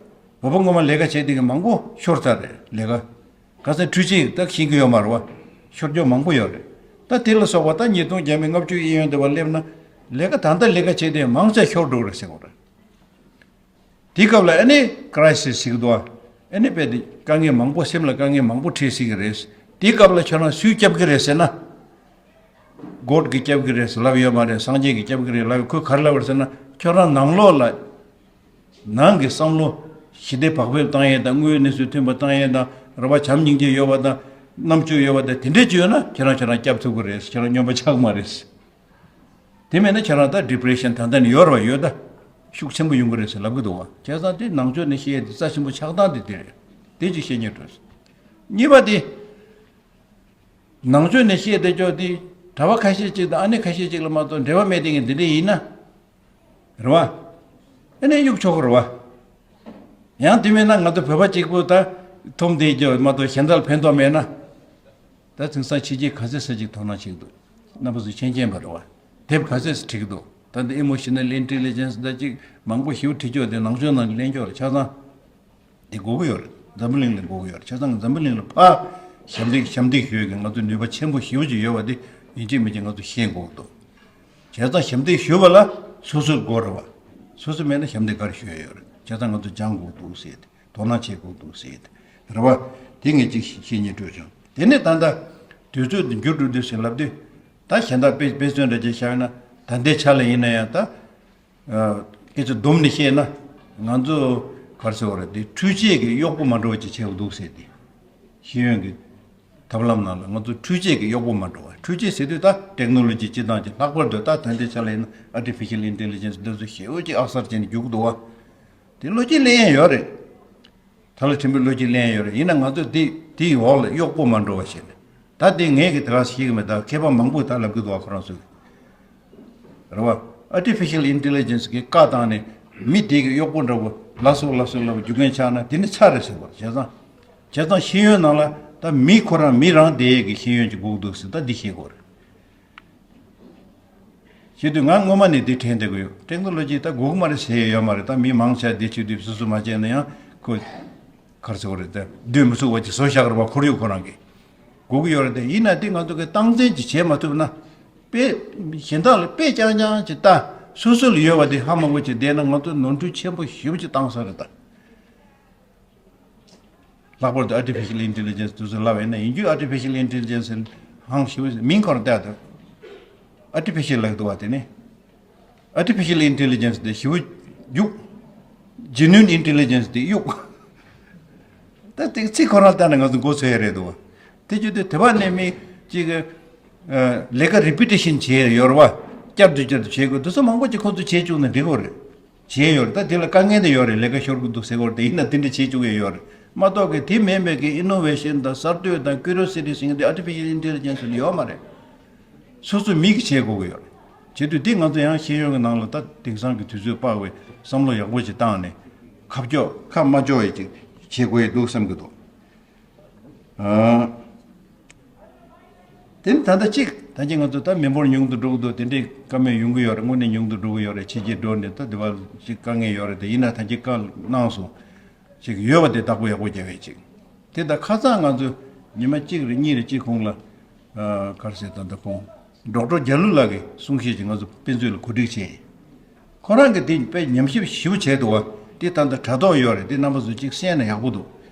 བོད་པ་སྔོན་མ་ལས་ཀ་བྱས་དེ་གི་མང་པོ་ཤོར་ཚར་རེད་ལས་ཀ། ག་ཚད་འཕྲུལ་ཆས་ད་ཤེས་ཀྱི་ཡོད་མ་རེད་བ། ཤོར་རྒྱུ་མང་པོ་ཡོད་རེད། ད་དེ་ལ་སོགས་པ་ད་ཉིས་སྟོང་བརྒྱ་མེད་ལྔ་བཅུ་གཡས་གཡོན་དེ་བ་སླེབས་ན། ལས་ཀ་ད་ལྟ་ལས་ཀ་བྱས་དེ་མང་ཆེ་ཤོར་འགྲོ་རེད་ཟེར་གོ་རེད། དེའི་སྐབས་ལ་ཨ་ནི་ཀྲའི་སིས་ཟེར་གི་འདུག་ཨ། ཨ་ནི་དཔེ་དེ་དཀའ་ངལ་མང་པོ་སེམས་ལ་དཀའ་ངལ་མང་པོ་འཕྲད་སྲིད་ཀྱི་རེད། དེའི་སྐབས་ལ་ཁྱོད་རང་སུས་སྐྱོབ་ཀྱི་རེད་ཟེར་ན། གོཌ་གིས་སྐྱོབ་ཀྱི་རེད་ཟེར་ལབ་ཡོད་མ་རེད། སངས་རྒྱས་ཀྱིས་སྐྱོབ་ཀྱི་རེད་ལབ་ཡོད། ཁོས་ག་རེ་ལབ་པ་རེད་ཟེར་ན་ཁྱོད་རང་ནང་ལོགས་ལ། ནང་གི་བསམ་བློ་ཞི་བདེ་བག་ཕེབས་བཏང་ཡས་དང་དངོས་ཡོད་གནས་ཚུལ་མཐུན་པ་བཏང་ཡས་དང་རེ་བ་བྱམས་སྙིང་རྗེ་ཡོད་པ་དང་རྣམ་དཔྱོད་ཡོད་པ་དང་དེ་འདྲས་ཅིག་ཡོད་ན་ཁྱེད་རང་ཁྱེད་རང་སྐྱོབ་ཐུབ་ཀྱི་རེད། ཁྱེད་རང་སྨྱོན་པ་ཆགས་མ་རེད། དེ་མེད་ན་ཁྱེད་རང་ད་ཌི་པི་རེ་ཤན་ད་ལྟ་ནས་ཡོད་རེད་བ། ཡོད་ད། ཤུགས་ཆེན་པོ་ཡོང་གི་རེད་ཟེར་ལབ་ཀྱི་འདུག་བ། བྱས་ཙང་དེ་ནང་ཆོས་ནས་བཤད་ཡས་དེ་རྩ་ཆེན་པོ་ཆགས་སྟངས་དེ་དེ་རེད། དེ་ཅིག་བཤད་སྙིང་འདོད། གཉིས་པ་དེ། ནང་ཆོས་ནས་བཤད་བསྡད་ཀྱོག་དེ་གྲྭ་པ་ཁ་ཤས་ཅིག་དང་ཨ་ནེ་ཁ་ཤས་ཅིག་ལ་མ་གཏོགས་འབྲེལ་བ་མེད་དེ་ངས་འདི་འདྲས་ཡིན་ན། རེད་བ། ཨ་ནེ་གཡུག་ཆོག་གི་རེད་བ། ཡང་དེ་མེད་ན་ང་ཚོ་བོད་པ་གཅིག་པུ་ད་འཐོམ་བསྡད་ཀྱོག་མ་གཏོགས་གཞན་དག་ལ་ཕན་ཐོགས་མེད་ན། ད་དེང་སང་ཕྱི་རྒྱལ་ག་ཚད་ས་ཅིག་དོ་སྣང་བྱེད་ཀྱི་འདུག་རྣམ་པ་ཚོས་མཁྱེན་མཁྱེན་པ་རེད་བ། དེབ་ག་ཚད་ས་བྲིས་ཀྱི་འདུག་ད་ལྟ་ཨི་མོ་ཤི་ནལ་ཨིན་ཊེ་ལི་ཇེན་སི་ད་ཅིག་མང་པོ་ཞེ་པོ་བྲིས་ཀྱོག་དེ་ནང་ཆོས་ནང་གི་གླེང་ཀྱོག་རེད་ཆ་ཚང་། དེ་དགོས་ཀྱི་ཡོད་རེད། འཛམ་བུ་གླིང་ལ་དགོས་ཀྱི་ཡོད་རེད། བྱས་ཙང་འཛམ་བུ་གླིང་ལ་ཕར་ཞབས་འདེགས་ཞབས་འདེགས་ཞུ་ཡས་ཀྱི་ང་ཚོ་ནུས་པ་ཆེན་པོ་ཞེ་པོ་ཅིག་ཡོད་པ་དེ་ཡིན་གཅིག་མིན་གཅིག་ང་ཚོ་ཤེས་དགོས་ཀྱི་འདུག་བྱས་ཙང་ཞབས་འདེགས་ཞུ་བ་ལ་སོ་སོ་དགོས་རེད་བ། སོ་སོ་མེད་ན་ཞབས་འདེགས་ག་རེ་ཞུ་ཡས་ཡོད་རེད། བྱས་ཙང་ང་ཚོ་སྦྱང་དགོས་འདུག་ཟེར་ཏེ་དོ་སྣང་བྱེད་དགོས་འདུག་ཟེར་ཏེ་རེད་བ། དེ་ངས་ཅིག་བཤད་སྙིང་འདོད་བྱུང་། དེ་ནས་ད་ལྟ་དུས་ཚོད་འདི་འགྱུར་འགྲོ་དུས་ཟེར་ལབ་དུས་ད་གཞན་དག་དཔེ་དཔེ་མཚོན་འདྲ་ཅིག་བཞག་ན་ད་ལྟའི་ཆ་ལ་ཡིན་ན་ཡང་ད། སྐད་ཆ་བསྡོམས་ནས་བཤད་ན། ང་ཚོ་ག་རེ་ཟེར་བ་རེད་དེ་འཕྲུལ་ཆས་ཀྱི་གཡོག་པོ་མ་འགྲོ་བ་ཅིག་བྱས་པ་འདུག་ཟེར་ཏེ། ཤེས་ཡོན་གྱི་ཐབས་ལམ་ནང་ལ་ང་ཚོ་འཕྲུལ་ཆས་ཀྱི་གཡོག་པོ་མ་འགྲོ་བ། འཕྲུལ་ཆས་ཟེར་དུས་ད་ཊེག་ནོ་ལོ་ཇི་སྤྱི་བཏང་གི་ལྷག་པར་དུ་ད་ད་ལྟའི་ཆ་ལ་ཡིན་ན་ཨར་ཊི་ཕི་ཤལ་ཨིན་ཊེ་ལི་ཇེན་སི་འདི་ཚོ་ཞེ་པོ་ཅིག་ཨག་གསར་བྱས་ནས་རྒྱུག་གི་འདུག་བ། དེ་བློ་སྐྱེད་སླེབས་ཡས་ཡོད་རེད། ད་ལ་ཕྲན་བུ་བློ་སྐྱེད་སླེབས་ཡས་ཡོད་རེད། ཡིན་ན་ང་ཚོ་དེ་དེའི་འོག་ལ་གཡོག་པོ་མ་འགྲོ་བ་བྱས་ནས། ད་དེ་ངས་ཀྱི་དེ་ག་ཤེས་ཀྱི་མེད། ད་མཁས་པ་མང་པོས་ད་ལབ་ཀྱི་འདུག་བ། ཁོ་རང་ཚོས། རེད་བ། ཨར་ཊི་ཕི་ཤལ་ཨིན་ཊེ་ལི་ཇེན་སི་གི་བཀའ་བཏང་ནས་མི་དེ་གི་གཡོག་པོ་འདྲ་བོ་ལ་སོགས་ལ་སོགས་ལ་རྒྱུག་མཁན་ཆགས་ན་དེ་ནི་ཚར་རེད་ཟེར་བ། བྱས་ཙང་། བྱས་ཙང་ཤེས་ཡོན་ནང་ལ་ད་མི་ཁོ་རང་མི་རང་བསྡད་ཡས་ཀྱི་ཤེས་ཡོན་ཅིག་དགོས་ཀྱི་འདུག་ཟེར་ད་འདི་བཤད་དགོས་རེད། བྱེད་དུས་ང་སྔོན་མ་ནས་འདི་དྲན་བསྡད་ཀྱི་ཡོད། ཊེག་ནོ་ལོ་ཇི་ད་དགོས་ཀྱི་མ་རེད་ཟེར་ཡས་ཡོད་མ་རེད། ད་མི་མང་ཆེ་བ་འདི་བྱེད་དུས་སོ་སོ་མ་བྱས་ན་ཡང་ཁོ། ག་རེ་ཟེར་བ་རེད་དེ། སྡོད་མི་ཚུགས་པ་ཅིག་བཟོ་བཞག་རེད་བ། ཁོར་ཡུག་ཁོ་རང་གིས། དགོས་ཀྱི་ཡོད་རེད་དེ། ཡིན་ན་དེ་ང་ཚོ་གིས་སྟངས་འཛིན་ཅིག་བྱེད་མ་ཐུབ་ན། དཔེ། གཞན་དག་ལ་དཔེ་རྐྱང་རྐྱང་ཅིག་ལྟ། སོ་སོ་ལ་ཡོད་པ་དེ་ཧ་མ་གོ་ཅིག་བསྡད་ན་ང་ཚོ་ནོར་འཁྲུལ་ཆེན་པོ་ཞེ་པོ་ཅིག་བཏང་ས་རེད་ད། ལྷག་པར་དུ་ཨར་ཊི་ཕི་ཤལ་ཨིན་ཊེ་ལི་ཇེན་སི་དེ་ཚོ་ལབ་ཡིན་ན། ཡིན་རྒྱུ་ཨར་ཊི་ཕི་ཤལ་ཨིན་ཊེ་ལི་ཇེན་སི་ཧང་ཞེ་པོ་མིང་ཁོ་རང་བཏགས་འདུག་ཨར་ཊི་ཕི་ཤལ་ལབ་འདུག་བ། དེ་ནི། ཨར་ཊི་ཕི་ཤལ་ཨིན་ཊེ་ལི་ཇེན་སི་དེ་ཞེ་པོ་རྒྱུག་ཇེ་ནུན་ཨིན་ཊེ་ལི་ཇེན་སི་དེ་གཡུག་ད་དེ་ཚིག་ཁོ་རང་བལྟས་ན་ང་ཚོ་མགོ་ཚོས་ཡ་རེད་འདུག་བ། དེ་བརྒྱུད་དེ་དེ་བ་ནས་མི་གཅིག་གི་ལས་ཀ་རི་པི་ཊི་ཤན་བྱས་ཡོད་རེད་བ། བསྐྱར་དུ་བསྐྱར་དུ་བྱེད་དགོས། དེ་ཚོ་མང་པོ་ཅིག་ཁོ་ཚོས་བྱེད་བཅུག་ན་འགྲིག་གི་རེད། བྱས་ཡོད་རེད། ད་དེ་ལ་དཀའ་ངལ་དེ་ཡོད་རེད། ལས་ཀ་ཤོར་གི་འདུག་ཟེར་གོ་རེད། དེ་ཡིན་ན་དེ་འདྲ་བྱེད་བཅུག་ཡས་ཡོད་རེད་མ་གཏོགས་གི། དེ་མིན་པའི་གི་ཨི་ནོ་ཝེ་ཤན་དང་གསར་གཏོད་དང་ཀུ་རི་ཡོ་སི་ཊི་ཟེར་མཁན་དེ། ཨར་ཊི་ཕི་ཤལ་ཨིན་ཊེ་ལི་ཇེན་སི་ལ་ཡོད་མ་རེད། སོ་སོ་མི་གིས་བྱེད་དགོས་ཀྱི་ཡོད་རེད། བྱེད་དུས་དེ་ང་ཚོ་ཡང་ཤེས་ཡོན་གྱི་ནང་ལ་ད་དེང་སང་གི་དུས་ཚོད་དཔག་པའི་བསམ་བློ་ཡག་པོ་ཅིག་བཏང་ནས། ཁ་ཕྱོགས་ཁ་མ་ཕྱོགས་ཡས་ཅིག་བྱེད་དགོས་ཡས་འདུག་བསམ་གྱི་འདུག་ཨ། དེ་ནི་ད་ལྟ་གཅིག་ད་གིན་ང་ཚོ་ད་མི་འབོར་ཉུང་དུ་འགྲོ་གི་འདུག་དེ་འདྲའི་བཀའ་མོལ་ཡོང་གི་ཡོད་རེད། དངོས་གནས་ཉུང་དུ་འགྲོ་གི་ཡོད་རེད། ཕྱི་རྒྱལ་འགྲོ་ནས་ད་དེ་བ་ཅིག་དཀའ་ངལ་ཡོད་རེད། དེ་ཡིན་ན་ད་གིན་བཀའ་གནང་སོང་། ཅིག་ཡོད་པ་དེ་བདག་པོ་ཡག་པོ་རྒྱབ་པའི་ཅིག་དེ་ད་ཁ་སང་ང་ཚོ་ཉི་མ་གཅིག་རེ་གཉིས་རེ་གཅིག་གོང་ལ། ཨ། ག་རེ་ཟེར། ད་ལྟ་ཁོང་ཌོག་ཊར་རྒྱ་ལོ་ལགས་ཀྱིས་གསུང་བཤད་ཅིག་ང་ཚོ་དཔེ་མཛོད་ལ་གོ་སྒྲིག་བྱས། ཁོ་རང་གིས་དེ་དཔེ་ཉམས་ཞིབ་ཞིབ་བྱས་འདུག་བ། དེ་ད་ལྟ་དྲ་ཐོག་ཡོད་རེད། དེ་རྣམ་པ་ཚོ་གཅིག་གསན་ན་ཡག་པོ་འདུག་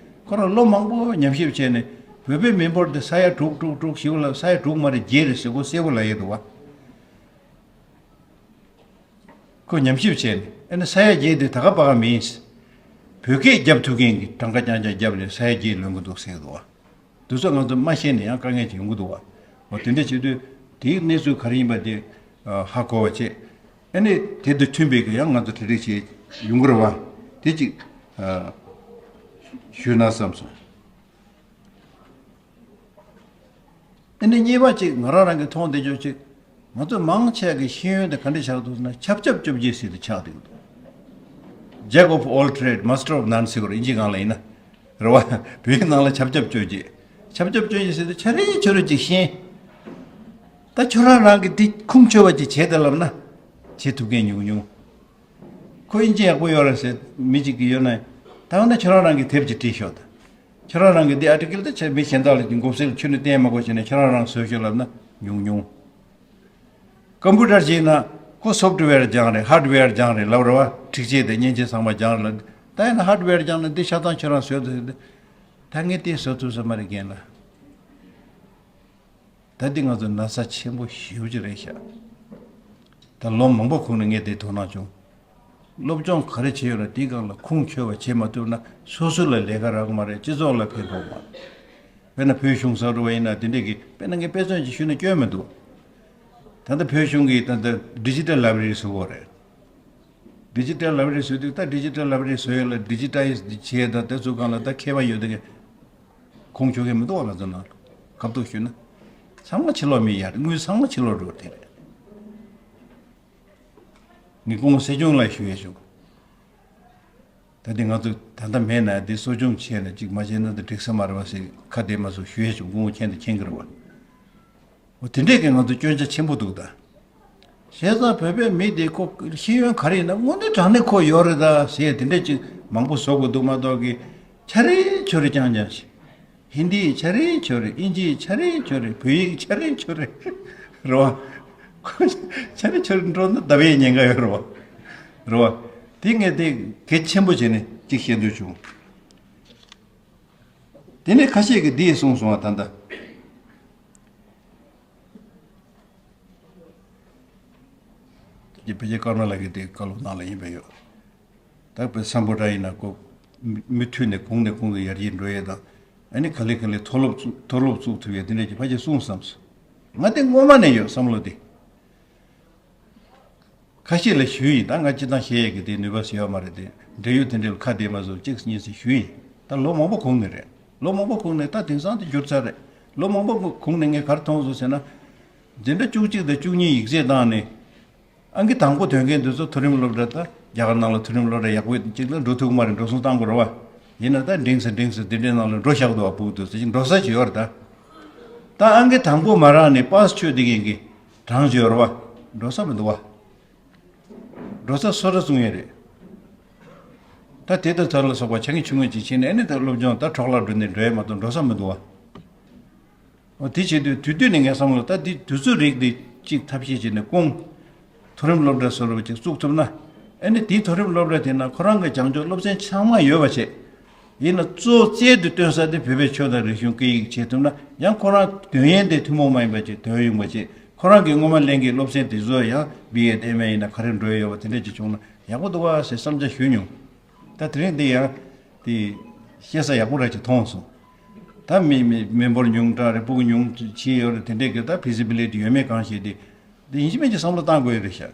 ཁོ་རང་ལོ་མང་པོ་ཉམས་ཞིབ་བྱས་ནས། བོད་པའི་མི་འབོར་དེ་ས་ཡ་དྲུག་དྲུག་དྲུག་ཞེ་པོ་ལ། ས་ཡ་དྲུག་མ་རེད། བརྒྱད་རེད་ཟེར། ཁོ་གསལ་པོ་ལབ་ཡས་འདུག་བ། ཁོས་ཉམས་ཞིབ་བྱས་ནས། ཨ་ནི་ས་ཡ་བརྒྱད་དེ་ད་ག་པ་ག་མིན། བོད་སྐད་རྒྱབ་ཐུབ་མཁན་གྱིས་གྲངས་ཀ་རྐྱང་རྐྱང་བརྒྱབ་ནས་ས་ཡ་བརྒྱད་ལོན་གྱི་འདུག་ཟེར་གྱི་འདུག་བ། དེ་ཚོ་ང་ཚོ་མ་ཤེས་ནས་ཡང་དཀའ་ངལ་ཅིག་ཡོང་གི་འདུག་བ། འོ། དེ་འདྲ་བྱེད་དུས་དེའི་གནས་ཚུལ་ག་རེ་ཡིན་པ་དེ། ཨ། ཧ་གོ་བ་བྱས། ཨ་ནི་དེ་དང་མཐུན་པའི་གི་ཡང་ང་ཚོ་གྲ་སྒྲིག་བྱས་ཡོང་གི་རེད་བ། དེ་ཅིག་ཨ། ཞུས་ན་བསམ་སོང་། ཨ་ནི་གཉིས་པ་ཅིག་ང་རང་རང་གིས་མཐོང་བསྡད་ཆོག་ཅིག་ང་ཚོ་མང་ཆེ་གི་ཤེས་ཡོན་དེ་ག་འདྲ་ཆགས་འདུག་ཟེར་ན། ཆབ་ཆབ་བཅོ་བརྒྱད་ཟེར་དེ་ཆགས་བསྡད་ཀྱི་འདུག Jack of all trade, master of none ཟེར་བ་རེད། ཨིན་ཇི་སྒང་ལ་ཡིན་ན། རེད་བ། བོད་ཡིག་ནང་ལ་ཆབ་ཆབ་བཅོ་བརྒྱད། ཆབ་ཆབ་བཅོ་བརྒྱད་ཟེར་དེ་ཆ་རེ་ཆ་རེ་ཅིག་ཤེས། ད་ཁྱོད་རང་རང་གིས་དེ་ཁུངས་འཁྱོལ་བ་ཅིག་བྱེད་དང་ལབ་ན། བྱེད་ཐུབ་མཁན་ཉུང་ཉུང་། ཁོ་ཨིན་ཇི་ཡག་པོ་ཡོད་རེད་ཟེར་མི་གཅིག་གིས་ཡོད་ན། ད་འོ་ན་ཁྱོད་རང་རང་གིས་དེབ་ཅིག་བྲིས་ཤོག་དང་། ཁྱོད་རང་རང་གིས་འདི་ཨར་ཊི་ཀལ་དེ་ཆ་མི་གཞན་དག་ལ་མགོ་སེར་ཁྱོན་ནས་བསྟན་མ་དགོས་བྱས་ནས་ཁྱོད་རང་རང་བཟོས་ཤོག་ལབ་ན་ཉུང་ཉུང་། ཀམ་པུ་ཊར་བྱས་ན་ཁོ་སོཕ་ཊི་ཝེར་སྦྱངས་རེད། ཧར་ཌི་ཝེར་སྦྱངས་རེད་ལབ་རེད་བ། འཕྲུལ་ཆས་དང་མཉེན་ཆས་ཚང་མ་སྦྱངས་རེད་ལབ། ད་ཡིན་ན་ཧར་ཌི་ཝེར་སྦྱངས་ན་འདི་ཆ་ཚང་ཁྱོད་རང་བཟོས་ཐུབ་ཟེར་ཏེ། ད་ངས་དེ་བཟོ་ཐུབ་ས་མ་རེད་རྒན་ལགས། ད་འདི་ང་ཚོ་ན་ཚ་ཆེན་པོ་ཞེ་པོ་ཅིག་རེད་ཤག་ད་ལོ་མང་པོ་གོང་ནས་ངས་དེ་དོ་སྣང་བྱུང་། སློབ་སྦྱོང་ག་རེ་བྱས་ཡོད་ན་དེའི་སྒང་ལ་ཁུངས་འཁྱོལ་བ་བྱེད་མ་ཐུབ་ན། སོ་སོ་ལ་ལས་ཀ་རག་གི་མ་རེད། སྤྱི་ཚོགས་ལ་ཕན་ཐོགས་མ་རེད། དཔེར་ན་བོད་གཞུང་གསར་འགོད་པ་ཡིན་ན་དེ་འདྲས་ཀྱི། དཔེར་ན་ངས་དཔེ་མཚོན་ཅིག་ཞུས་ན་སྐྱོན་མི་འདུག་ད་ལྟ་བོད་གཞུང་གིས་ད་ལྟ་ཌི་ཇི་ཊལ་ལའི་བྷ་རེ་རི་བཟོ་གི་ཡོད་རེད། ཌི་ཇི་ཊལ་ལའི་བྷ་རེ་རི་བཟོས་དུས། ད་ཌི་ཇི་ཊལ་ལའི་བྷ་རེ་རི་བཟོ་ཡས་ལ་ཌི་ཇི་ཊའི་ཛི་བྱས་དང་དེ་ཚོའི་སྒང་ལ་ད་མཁས་པ་ཡོད་དེ། ཁུངས་འཁྱོལ་མཁན་མི་འདུག་བ། ང་ཚོ་ནང་ལ་སྐབས་ཐོག་ཞུས་ན། ཚང་མ་ཕྱི་ལོགས་མི་ཡར་དངུལ་ཚང་མ་ཕྱི་ལོགས་འགྲོ་དེ་རེད། ངས་སྐུ་ངོ་སྲིད་སྐྱོང་ལ་ཞུ་ཡས་བྱུང་། ད་དེ་ང་ཚོ་ད་ལྟ་མེད་ན་དེ་གསོ་སྐྱོང་བྱས་ན་ཅིག་མ་བྱས་ན་ད་འགྲིག་ས་མ་རེད་བ་ཟེར་ཁ་བདེ་མ་སོང་ཞུ་ཡས་བྱུང་། སྐུ་ངོ་མཁྱེན་དང་མཁྱེན་གྱི་རེད་བ། འོ། དེ་འདྲས་ཀྱི་ང་ཚོ་སྐྱོན་ཆ་ཆེན་པོ་འདུག་ད། བྱས་ཙང་བོད་པའི་མི་དེ་ཁོ་ཤེས་ཡོན་ག་རེ་ཡིན་ན་དངོས་གནས་དྲང་གནས་ཁོ་ཡོད་རེད་ད་ཟེར་དེ་འདྲས་ཅིག་མང་པོ་བཟོ་དགོས་འདུག་མ་གཏོགས་ཀྱི། ཆ་རེ་ཆོ་རེ་རྐྱང་རྐྱང་ཞིག་ཧིན་དི་ཆ་རེ་ཆོ་རེ། ཨིན་ཇི་ཆ་རེ་ཆོ་རེ། བོད་ཡིག་ཆ་རེ་ཆོ་རེ། རེད་བ། ཆ་རེ་ཆོ་རེ་འགྲོ་ན་ལྡབ་ཡས་ཉེན་ཁ་ཡོད་རེད་བ། རེད་བ། དེ་ངས་དེ་གལ་ཆེན་པོ་བྱས་ནས་ཅིག་བཤད་འདོད་བྱུང་། དེ་ནས་ཁ་ཤས་ཀྱིས་འདི་གསུངས་སོང་བ། ད་ལྟ་དེ་ཕལ་ཆེར་ཀརྨ་ལགས་ཀྱིས་དེ་བཀའ་སློབ་ནང་ལ་ཡིན་པས་ཡོད། ད་དཔེ་སམ་བྷོ་ཊ་ཡིན་ན་ཁོ་མུ་མུ་མཐུད་ནས་གོང་ནས་གོང་དུ་ཡར་རྒྱས་འགྲོ་ཡས་དང་། ཨ་ནི་ག་ལེ་ག་ལེ་མཐོ་སློབ་བཙུགས་མཐོ་སློབ་བཙུགས་ཐུབ་ཡས་དེ་འདྲས་ཀྱི་ཕལ་ཆེར་གསུངས་བསམ་སོང་། ང་དེ་སྔོན་མ་ནས་ཡོད་བསམ་བློ་དེ། ཁ་ཤས་ལ་ཞུས་ཡིན། ད་ང་སྤྱིར་བཏང་བཤད་ཡས་ཀྱི་དེ་ནུས་པ་ཟེར་ཡོད་མ་རེད་དེ། འབྲེལ་ཡོད་དེ་འདྲ་ལ་ཁ་བདེ་མ་བཟོ་གཅིག་གཉིས་ཟེར་ཞུས་ཡིན། ད་ལོ་མང་པོ་གོང་ནས་རེད། ལོ་མང་པོ་གོང་ནས། ད་དེང་སང་དེ་འགྱུར་ཚར་རེད། ལོ་མང་པོ་གོང་ནས་ངས་ག་རེ་མཐོང་སོང་ཟེར་ན། འཛིན་གྲྭ་བཅུ་གཅིག་དང་བཅུ་གཉིས་ཡིག་ཚད་བཏང་ནས། ཨང་ཀི་དང་པོ་ཐོན་མཁན་དེ་ཚོ་མཐོ་རིམ་སློབ་གྲྭ། ད་རྒྱ་གར་ནང་ལ་མཐོ་རིམ་སློབ་གྲྭ་ཡག་པོ་ཅིག་ལ་འགྲོ་ཐུབ་ཀྱི་མ་རེད། འགྲོ་སོང་བཏང་དགོས་རེད་བ། ཡིན་ན་ད་འགྲིག་སོང་འགྲིག་སོང་དེ་འདྲའི་ནང་ལ་འགྲོ་བཞག་འདུག་བ། ཕྲུ་གུ་དེ་ཚོ་ཅིག་འགྲོ་ས་ཅིག་ཡོད་རེད་ད། ད་ཨང་ཀི་དང་པོ་མ་རག་ནས་པཱ་སི་ཆོད་བསྡད་མཁན་གྱི་གྲངས་ཅིག་ཡོད་རེད་བ། འགྲོ་ས་མི་འདུག་བ། འགྲོ་ས་སོ་སོ་བཙུགས་ཡས་རེད། ད་དེ་དང་དེ་ལ་སོགས་པ་ཆ་ངེས་ཆུང་ངུ་ཅིག་ཕྱིན་ནས། ཨ་ནི་ད་སློབ་སྦྱོང་ད་འཕྲོ་བརླག་འགྲོ་ནས་འགྲོ་ཡས་མ་གཏོགས་འགྲོ་ས་མི་འདུག་བ། འོ། དེ་བྱེད་དུས་དུས་དུས་ནས་ངས་བསམ་བློ། ད་འདི་དུས་ཚོད་རིགས་འདི་གཅིག་ཐབས་ཤེས་བྱས་ནས་སྐུང་། མཐོ་རིམ་སློབ་གྲྭ་བཟོ་འདྲ་ཅིག་བཙུགས་ཐུབ་ན། ཨ་ནི་དེའི་མཐོ་རིམ་སློབ་གྲྭ་དེ་ན་ཁོ་རང་གི་སྦྱང་ཕྱོགས་སློབ་ཚན་ཚང་མ་ཡོད་པ་བྱས། ཡིན་ན་གཙོ་རྩལ་དུ་སྟོན་ས་དེ་བོད་པའི་ཆོས་དང་རིག་གཞུང་སྐད་ཡིག་བྱེད་ཐུབ་ན། ཡང་ཁོ་རང་དོན་ཡན་དེ་ཐུན་མོང་མ་ཡིན་པ་ཅིག་དོན་ཡོང་པ་བྱས། ཁོ་རང་གི་སྔོན་མ་ལེན་གྱི་སློབ་ཚན་དེ་ཚོ་ཡང་བི་ཨེ་དང་ཨེམ་ཨེ་ཡིན་ན་ག་རེ་འགྲོ་ཡི་ཡོད་པ་དེ་འདྲ་ཅིག་བྱུང་ན་ཡག་པོ་འདུག་བ་ཟེར་བསམ་འཆར་ཞུས་མྱོང་། ད་དེ་རིང་འདི་ཡང་དེ་བཤད་ས་ཡག་པོ་ར་ཅིག་མཐོང་སོང་། ད་མི་མི་མི་འབོར་ཉུང་དྲགས་རེད། ཕྲུ་གུ་ཉུང་ཆེ་ཡོད་རེད། དེ་འདྲས་ཀྱི་ད་ཕི་ཛི་བི་ལི་ཊི་ཡོད་མེད་གང་ཤེས་དེ། འདི་ཡིན་གཅིག་མིན་གཅིག་བསམ་བློ་བཏང་དགོས་ཡོད་རེད་ཤག་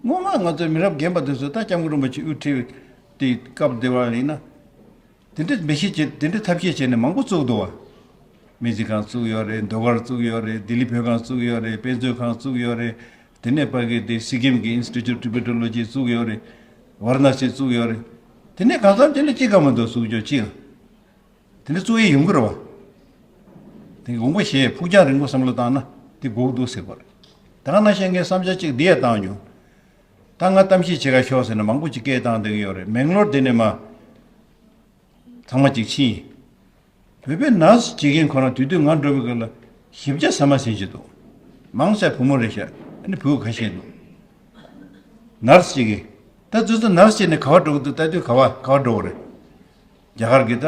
སྔོན་མ་ང་ཚོའི་མི་རབས་རྒན་པ་དེ་ཚོ་ད་སྐྱབས་མགོན་རིན་པོ་ཆེ་དབུ་ཁྲིད་དེ་སྐབས་དེ་བ་ཡིན་ན། དེ་འདྲའི་འབད་ཤེས་བྱས་དེ་འདྲའི་ཐབས་ཤེས་བྱས་ནས་མང་པོ་བཙུགས་འདུག་བ། སྨན་རྩིས་ཁང་བཙུགས་ཡོད་རེད། ཟློས་གར་བཙུགས་ཡོད་རེད། ལྡི་ལི་བོད་ཁང་བཙུགས་ཡོད་རེད། དཔེ་མཛོད་ཁང་བཙུགས་ཡོད་རེད། དེ་ནས་ཕ་གི་དེ་སི་ཀིམ་གྱི་Institute of Tibetology བཙུགས་ཡོད་རེད། ཝཱ་ར་ཎ་སི་བཙུགས་ཡོད་རེད། དེ་ནས་གང་འཚམ་དེ་ལ་ཅི་ག་མ་འདུག་བཙུགས་རྒྱུ་ཅི་ཡང་། དེ་ནས་བཙུགས་ཡས་ཡོང་གི་རེད་བ། དེ་དགོངས་པ་བཞེས། ཕུགས་རྒྱང་རིང་པོ་བསམ་བློ་བཏང་ན་དེ་དགོས་འདུག་ཟེར་བ་རེད། ད་ག་ནང་བཞིན་ངས་བསམ་འཆར་གཅིག་འདི་ཡང་བཏང་མྱོང་། ད་ང་གཏམ་བཤད་བྱེད་ག་ཤོག་ཟེར་ན་མང་པོ་ཅིག་སྐད་བཏང་བསྡད་ཀྱི་ཡོད་རེད། མེང་ལོར་དེ་ནས་མ་ཚང་མ་ཅིག་ཕྱིན། བོད་པའི་ནར་སི་བྱེད་མཁན་ཁོ་རང་དུས་དུས་ང་འགྲོ་བའི་སྐབས་ལ་ཞིབ་ཆ་ཟ་མ་ཟིན་གྱི་འདུག། མང་ཆེ་བུ་མོ་རེད་ཤག། ཨ་ནི་བུ་ཁ་ཤས་འདུག། ནར་སི་བྱེད་མཁན། ད་ཙི་ཙི་ནར་སི་བྱས་ནས་ག་བ་འགྲོ་གི་འདུག། ལྟ་དུས་ག་བ་ག་བ་འགྲོ་གི་རེད། རྒྱ་གར་གྱི་ད་